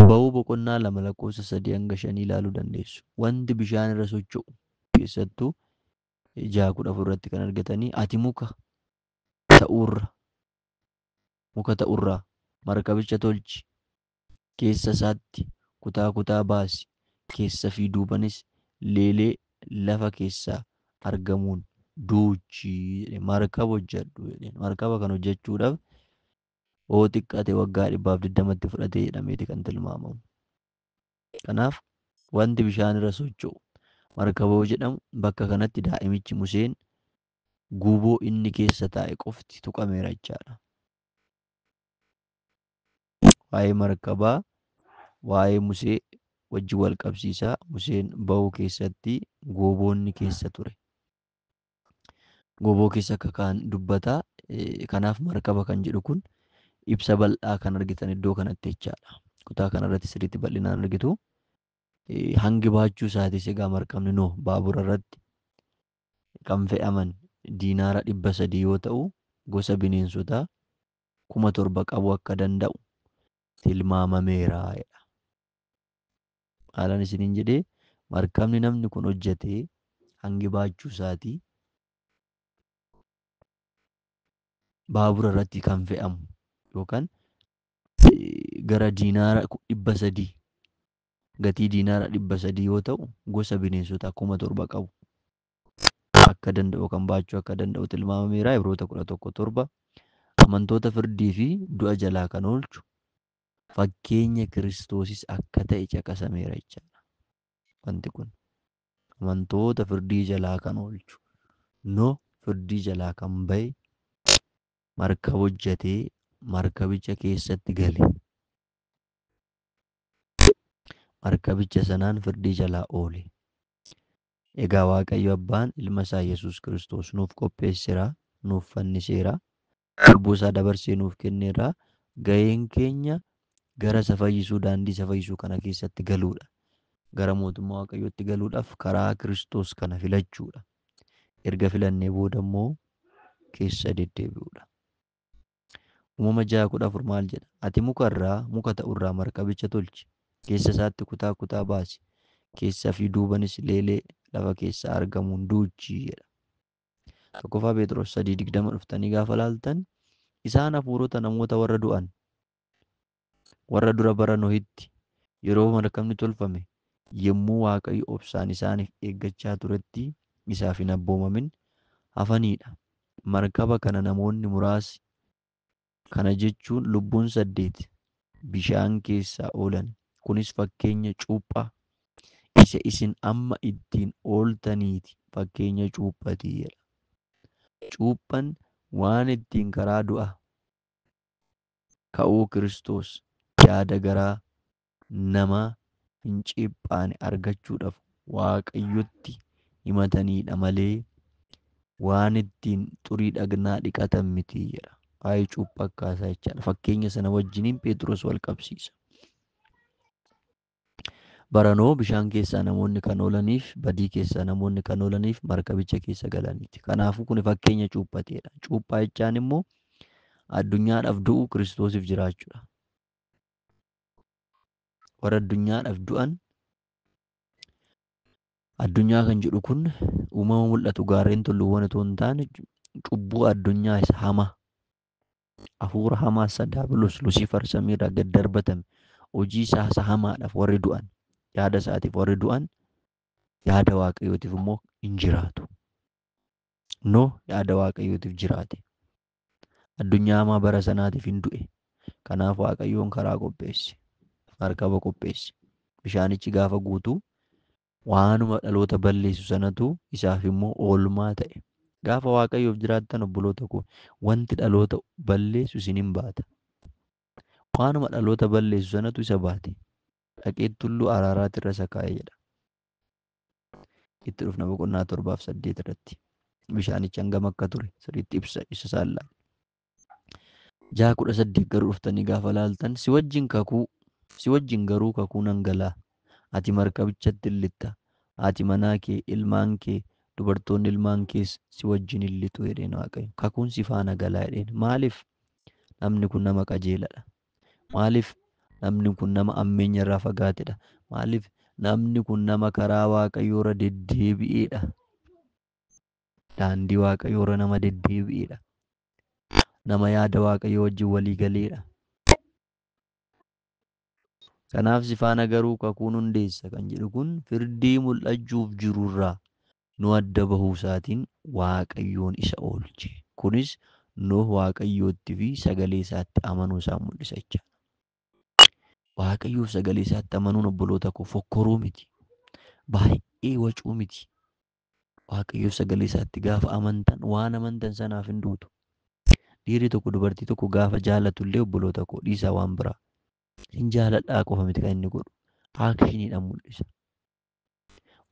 Ba'uu boqonnaa 2 lakkoofsa 3 hanga 5 ilaaluu dandeessu. Wanti bishaan irra socho'u keessattuu 6:14 irratti kan argatanii ati muka ta'urraa markabicha tolchi, keessa isaatti kutaa kutaa baasi, keessa fi duubanis leelee lafa keessaa argamuun duuchi jedhe. Markaba hojjedhu jedhe. Markaba kan hojjechuudhaaf hoo xiqqaate waggaa 120tti fudhatee jedhameeti kan tilmaamamu. Kanaaf wanti bishaan irra socho'u markaba yoo jedhamu bakka kanatti daa'imichi Museen guuboo inni keessa taa'e qofti tuqameera jechaadha. Waa'ee markabaa waa'ee Musee wajjin wal qabsiisaa. Museen ba'uu keessatti gooboonni keessa ture. Gooboo keessa akka kaan dubbataa. Kanaaf markaba kan jedhu kun ibsa bal'aa kan argitan iddoo kanatti jechaadha. Kutaa kanarratti sirriitti bal'inaan argitu. Hangi baachuu isaatis egaa markabni Nooh baabura irratti kan fe'aman diinaara 300 yoo ta'u gosa bineensotaa 7,000 qabuu akka danda'u tilmaamameera jedha. Haalaan isiniin jedhee markabni namni kun hojjete hangi baachuu isaatii baabura irratti kan fe'amu yookaan gara diinaara 300 gatii diinaara 300 yoo ta'u gosa bineensotaa 7,000 qabu akka danda'u kan baachuu akka danda'u tilmaamameera. Ibroota 11:7 amantoota firdii fi du'a jalaa kan oolchu fakkeenya Kiristoosis akka ta'e caqasameera jechaadha. Wanti kun amantoota firdii jalaa kan oolchu Nooh firdii jalaa kan ba'e markaba hojjetee markabicha keessatti gale. Markabicha sanaan firdii jalaa oole. Egaa Waaqayyo Abbaan ilma isaa Yesuus Kiristoos nuuf qopheesseera, nuuf fanniseera, lubbuu isaa dabarsee nuuf kenneera. Gaheen keenya gara isa fayyisuu, daandii isa fayyisuu kana keessatti galuudha. Gara mootummaa Waaqayyootti galuudhaaf karaa Kiristoos kana filachuudha. Erga filannee booda immoo keessa deddeebi'uudha. Uumama 6:14 maal jedha? Ati muka ta'urraa markabicha tolchi, keessa isaatti kutaa kutaa baasi, keessa fi duubanis leelee lafa keessaa argamuun duuchi jedha. 1ffaa Phexros 3:20 dhuftanii gaafa laaltan isaan hafuurota namoota warra du'an warra dura bara Nohitti yeroo markabni tolfame yommuu Waaqayyo obsaan isaaniif eeggachaa turetti isaaf hin abboomamin hafanidha. Markaba kana namoonni muraasni kana jechuun lubbuun 8 bishaan keessaa oolan. Kunis fakkeenya cuuphaa isa isin amma ittiin ooltaniiti. Fakkeenya cuuphatii jedha. Cuuphaan waan ittiin karaa du'a ka'uu Kiristoos yaada garaa namaa hin ciiphaane argachuudhaaf Waaqayyotti himataniidha malee waan ittiin xurii dhagnaa dhiqatan miti jedha. Waa'ee cuuphaa akkaataa jechaadha. Fakkeenya sana wajjiniin Phexros wal qabsiisa. Baranoo bishaan keessaa namoonni kan oolaniif, badii keessaa namoonni kan oolaniif markabicha keessa galaniiti. Kanaafuu kun fakkeenya cuuphateedha. Cuuphaa jechaan immoo addunyaadhaaf du'u Kiristoosiif jiraachuudha. Warra addunyaadhaaf du'an Addunyaa kan jedhu kun uumama mul'atu gaarreen tulluuwwan otoo hin taane cubbuu addunyaa isa hamaa, hafuura hamaa isa Diyaabiloos Lusiifar samiirraa gad darbatame, hojii isaa isa hamaadhaaf warri du'an, yaada isaatiif warri du'an, yaada Waaqayyootiif immoo hin jiraatu. Noh yaada Waaqayyootiif jiraate. Addunyaa hamaa bara sanaatiif hin du'e. Kanaaf Waaqayyoon karaa qopheesse. Markaba qopheesse. Bishaanichi gaafa guutuu waanuma dhaloota balleessu sanatu isaaf immoo oolmaa ta'e. Gaafa Waaqayyoof jiraattan obboloota koo, wanti dhaloota balleessu isin hin baata. Waanuma dhaloota balleessu sanatu isa baate. Dhaqee tulluu Araaraat irra isa kaa'e jedha. Itti dhufna boqonnaa 7 fi 8 irratti. Bishaanichi hangam akka ture sirriitti ibsa isa saallaa. 6:18 garuu dhuftanii gaafa laaltan, si wajjin garuu kakuu nan galaa. Ati markabichatti hin lixxa. Haati manaa kee, ilmaan kee, dubartoonni ilmaan kees si wajjin hin lixu jedheen Waaqayyo. Kakuun si faana galaa jedheen. Maaliif? Namni kun nama qajeeladha. Maaliif? Namni kun nama ammeenya irraa fagaatedha. Maaliif? Namni kun nama karaa Waaqayyoo irra deddeebi'eedha. Daandii Waaqayyoo irra nama deddeebi'eedha. Nama yaada Waaqayyoo wajjin walii galeedha. Kanaaf si faana garuu kakuun hundeessa kan jedhu kun firdii mul'achuuf jirurraa nu adda bahuu isaatiin Waaqayyoon isa oolche. Kunis Noh Waaqayyootti fi sagalee isaatti amanuu isaa mul'isa jechaadha. Waaqayyoof sagalee isaatti amanuun obboloota koo fokkoruu miti. Baay'ee wacuu miti. Waaqayyoof sagalee isaatti gaafa amantan waan amantan sanaaf hin duutu. Dhiirri tokko dubartii tokko gaafa jaalatu illee obboloota koo dhiisaa waan biraa. Hin jaaladhaa qofa miti kan inni godhu. Aakshiniidhaan mul'isa.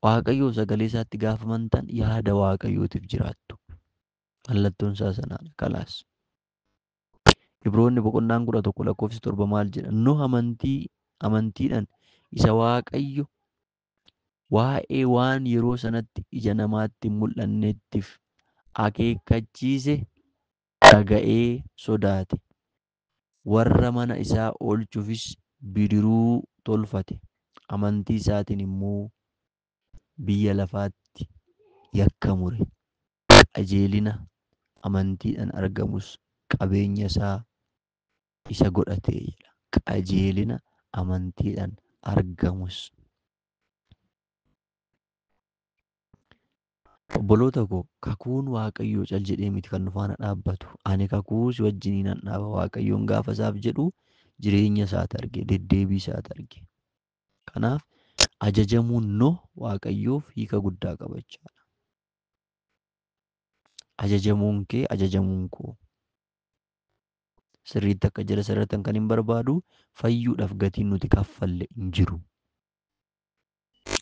Waaqayyoof sagalee isaatti gaafa amantan yaada Waaqayyootiif jiraattu. Mallattoon isaa sanaadha. Kalaas. Ibroonni boqonnaan 11 lakkoofsi 7 maal jedha? Noh amantiidhaan isa Waaqayyo waa'ee waan yeroo sanatti ija namaatti hin mul'anneettiif akeekkachiise dhaga'ee sodaate. Warra mana isaa oolchuufis bidiruu tolfate. Amantii isaatiin immoo biyya lafaatti yakka mure. Qajeelina amantiidhaan argamus qabeenya isaa isa godhate jedha. Qajeelina amantiidhaan argamus. Obboloota koo, kakuun Waaqayyoo cal jedhee miti kan nu faana dhaabbatu. Ani kakuu si wajjiniin nan dhaaba Waaqayyoon gaafa isaaf jedhu jireenya isaati arge, deddeebii isaati arge. Kanaaf ajajamuun Noh Waaqayyoof hiika guddaa qaba jechaadha. Ajajamuun kee, ajajamuun koo. Sirriitti akka jala sarartan kan hin barbaadu, fayyuudhaaf gatiin nuti kaffalle hin jiru.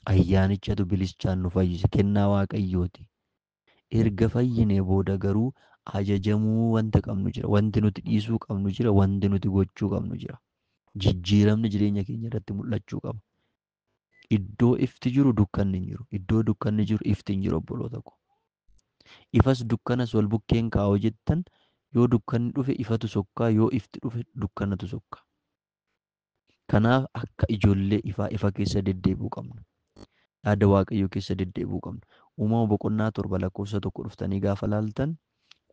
Ayyaanichatu bilisaan nu fayyise, kennaa Waaqayyooti. Erga fayyinee booda garuu ajajamuu wanta qabnu jira. Wanti nuti dhiisuu qabnu jira. Wanti nuti gochuu qabnu jira. Jijjiiramni jireenya keenya irratti mul'achuu qaba. Iddoo ifti jiru dukkanni hin jiru. Iddoo dukkanni jiru ifti hin jiru obboloota koo. Ifas dukkanas wal bukkeen kaa'oo jettan, yoo dukkanni dhufe ifatu sokkaa, yoo ifti dhufe dukkanatu sokkaa. Kanaaf akka ijoollee ifaa ifa keessa deddeebi'uu qabna. Yaada Waaqayyoo keessa deddeebi'uu qabna. Uumama boqonnaa 7 lakkoofsa 1 dhuftanii gaafa laaltan,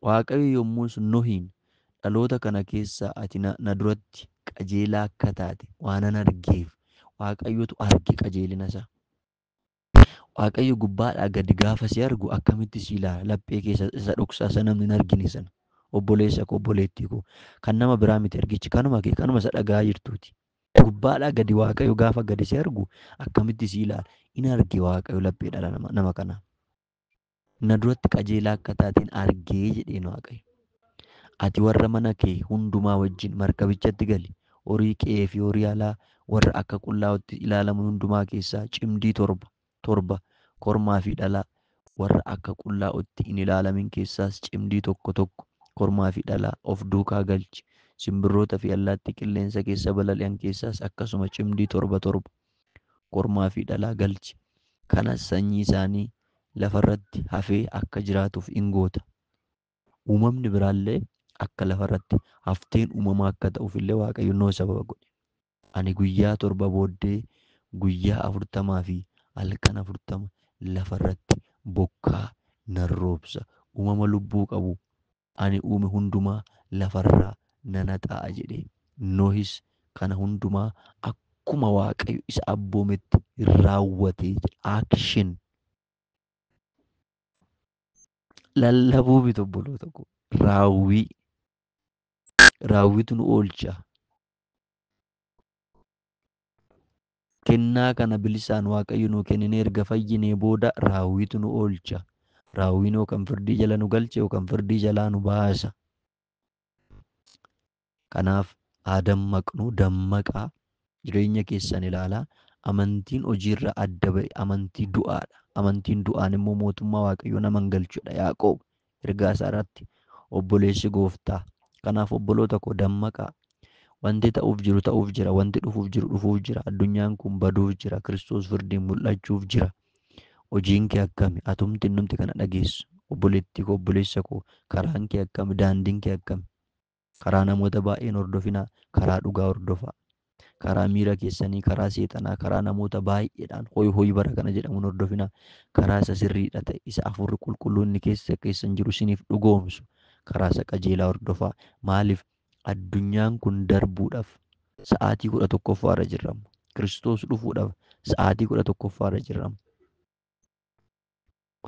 Waaqayyo yommus Nohiin, dhaloota kana keessaa ati na duratti qajeelaa akka taate waanan argeef. Waaqayyotu arge qajeelina isaa. Waaqayyo gubbaadhaa gadi gaafa si argu akkamitti si ilaala? Laphee keessa isa dhoksaa isa namni hin argine sana. Obboleessa koo, obboleettii koo, kan nama biraa miti argichi, kanuma kee, kanuma isa dhaga'aa jirtuuti. Gubbaadhaa gadi Waaqayyo gaafa gadi si argu akkamitti si ilaala? In arge Waaqayyo laphee dhala nama kanaa. Na duratti qajeelaa akka taateen argee jedheen Waaqayyo. Ati warra mana kee hundumaa wajjin markabichatti gali. Horii qe'ee fi horii alaa warra akka qullaa'utti ilaalaman hundumaa keessaa cimdii torba torba kormaa fi dhalaa, warra akka qullaa'utti hin ilaalamin keessaas cimdii tokko tokko kormaa fi dhalaa of duukaa galchi. Simbirroota fi allaattii qilleensa keessa balali'an keessaas akkasuma cimdii torba torba kormaa fi dhalaa galchi. Kanas sanyii isaanii lafarratti hafee akka jiraatuuf in goota. Uumamni biraallee akka lafarratti hafteen uumamaa akka ta'uuf illee Waaqayyo Nohi sababa godhe. Ani guyyaa 7 booddee guyyaa 40 fi halkan 40 lafarratti bokkaa nan roobsa. Uumama lubbuu qabu ani uume hundumaa lafarraa nan haxaa'a jedhe. Nohis kana hundumaa akkuma Waaqayyo isa abboometti raawwate jedha. Action. Lallabuu miti obboloota koo. Raawwii. Raawwitu nu oolcha. Kennaa kana bilisaan Waaqayyo nuu kenninee erga fayyinee booda raawwitu nu oolcha. Raawwiin yookaan firdii jala nu galcha yookaan firdii jalaa nu baasa. Kanaaf haa dammaqnu, dammaqaa, jireenya keessan ilaalaa. Amantiin hojiirra adda ba'e amantii du'aadha. Amantiin du'aan immoo mootummaa Waaqayyoo nama hin galchudha. Yaaqoob ergaa isaa irratti obboleessi gooftaa. Kanaaf obboloota koo dammaqaa. Wanti ta'uuf jiru ta'uuf jira. Wanti dhufuuf jiru dhufuuf jira. Addunyaan kun baduuf jira. Kiristoos firdiin mul'achuuf jira. Hojiin kee akkami? Atumti innumti kana dhageessu. Obboleettii koo, obboleessa koo, karaan kee akkami? Daandiin kee akkami? Karaa namoota baay'een hordofinaa, karaa dhugaa hordofaa. Karaa miira keessanii, karaa seexanaa, karaa namoota baay'eedhaan hoy hoy bara kana jedhamuun hordofinaa. Karaa isa sirriidha ta'e, isa hafuurri qulqulluun inni keessa keessan jiru isiniif dhugoomsu. Karaa isa qajeelaa hordofaa. Maaliif? Addunyaan kun darbuudhaaf sa'aatii 11ffaarra jirra. Kiristoos dhufuudhaaf sa'aatii 11ffaarra jirra.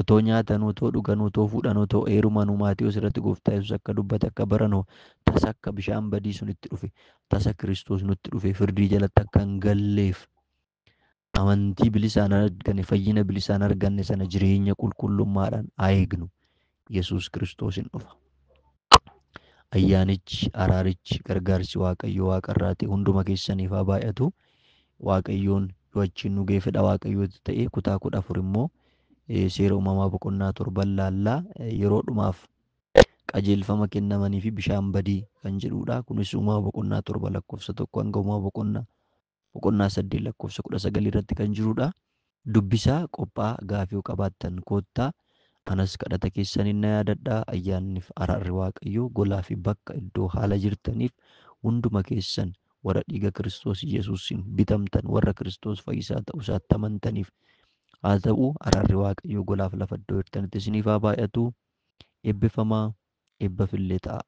Otoo nyaatanuu, otoo dhuganuu, otoo fuudhanuu, otoo heerumanuu Maatewos irratti gooftaa Yesuus akka dubbate akka baranuu tasa akka bishaan badii sun itti dhufe, tasa Kiristoos nutti dhufe firdii jalatti akka hin galleef amantii bilisaan arganne, fayyina bilisaan arganne sana jireenya qulqullummaadhaan haa eegnu. Yesuus Kiristoos hin dhufa. Ayyaanichi, araarichi, gargaarsi Waaqayyoo waaqarraa ta'e hunduma keessaniif haa baay'atu. Waaqayyoon yoo achiin nu ga'e fedha Waaqayyootti ta'e kutaa 14 immoo seera uumamaa boqonnaa 7 laallaa yeroo dhumaaf qajeelfama kennamanii fi bishaan badii kan jedhudha. Kunis uumama boqonnaa 7 lakkoofsa 1 hanga uumama boqonnaa 8 lakkoofsa 19 irratti kan jirudha. Dubbisaa qophaa gaafii yoo qabaattan koottaa. Anas kadhata keessaniin na yaadadhaa. Ayyaanniif araarri Waaqayyoo golaa fi bakka iddoo haala jirtaniif hunduma keessan warra dhiiga Kiristoos Yesuusiin bitamtan, warra Kiristoos fayyisaa ta'uu isaatti amantaniif haa ta'u. Araarri Waaqayyoo golaaf lafa iddoo jirtanitti isiniif haa baay'atu. Eebbifamaa, eebbafillee ta'a.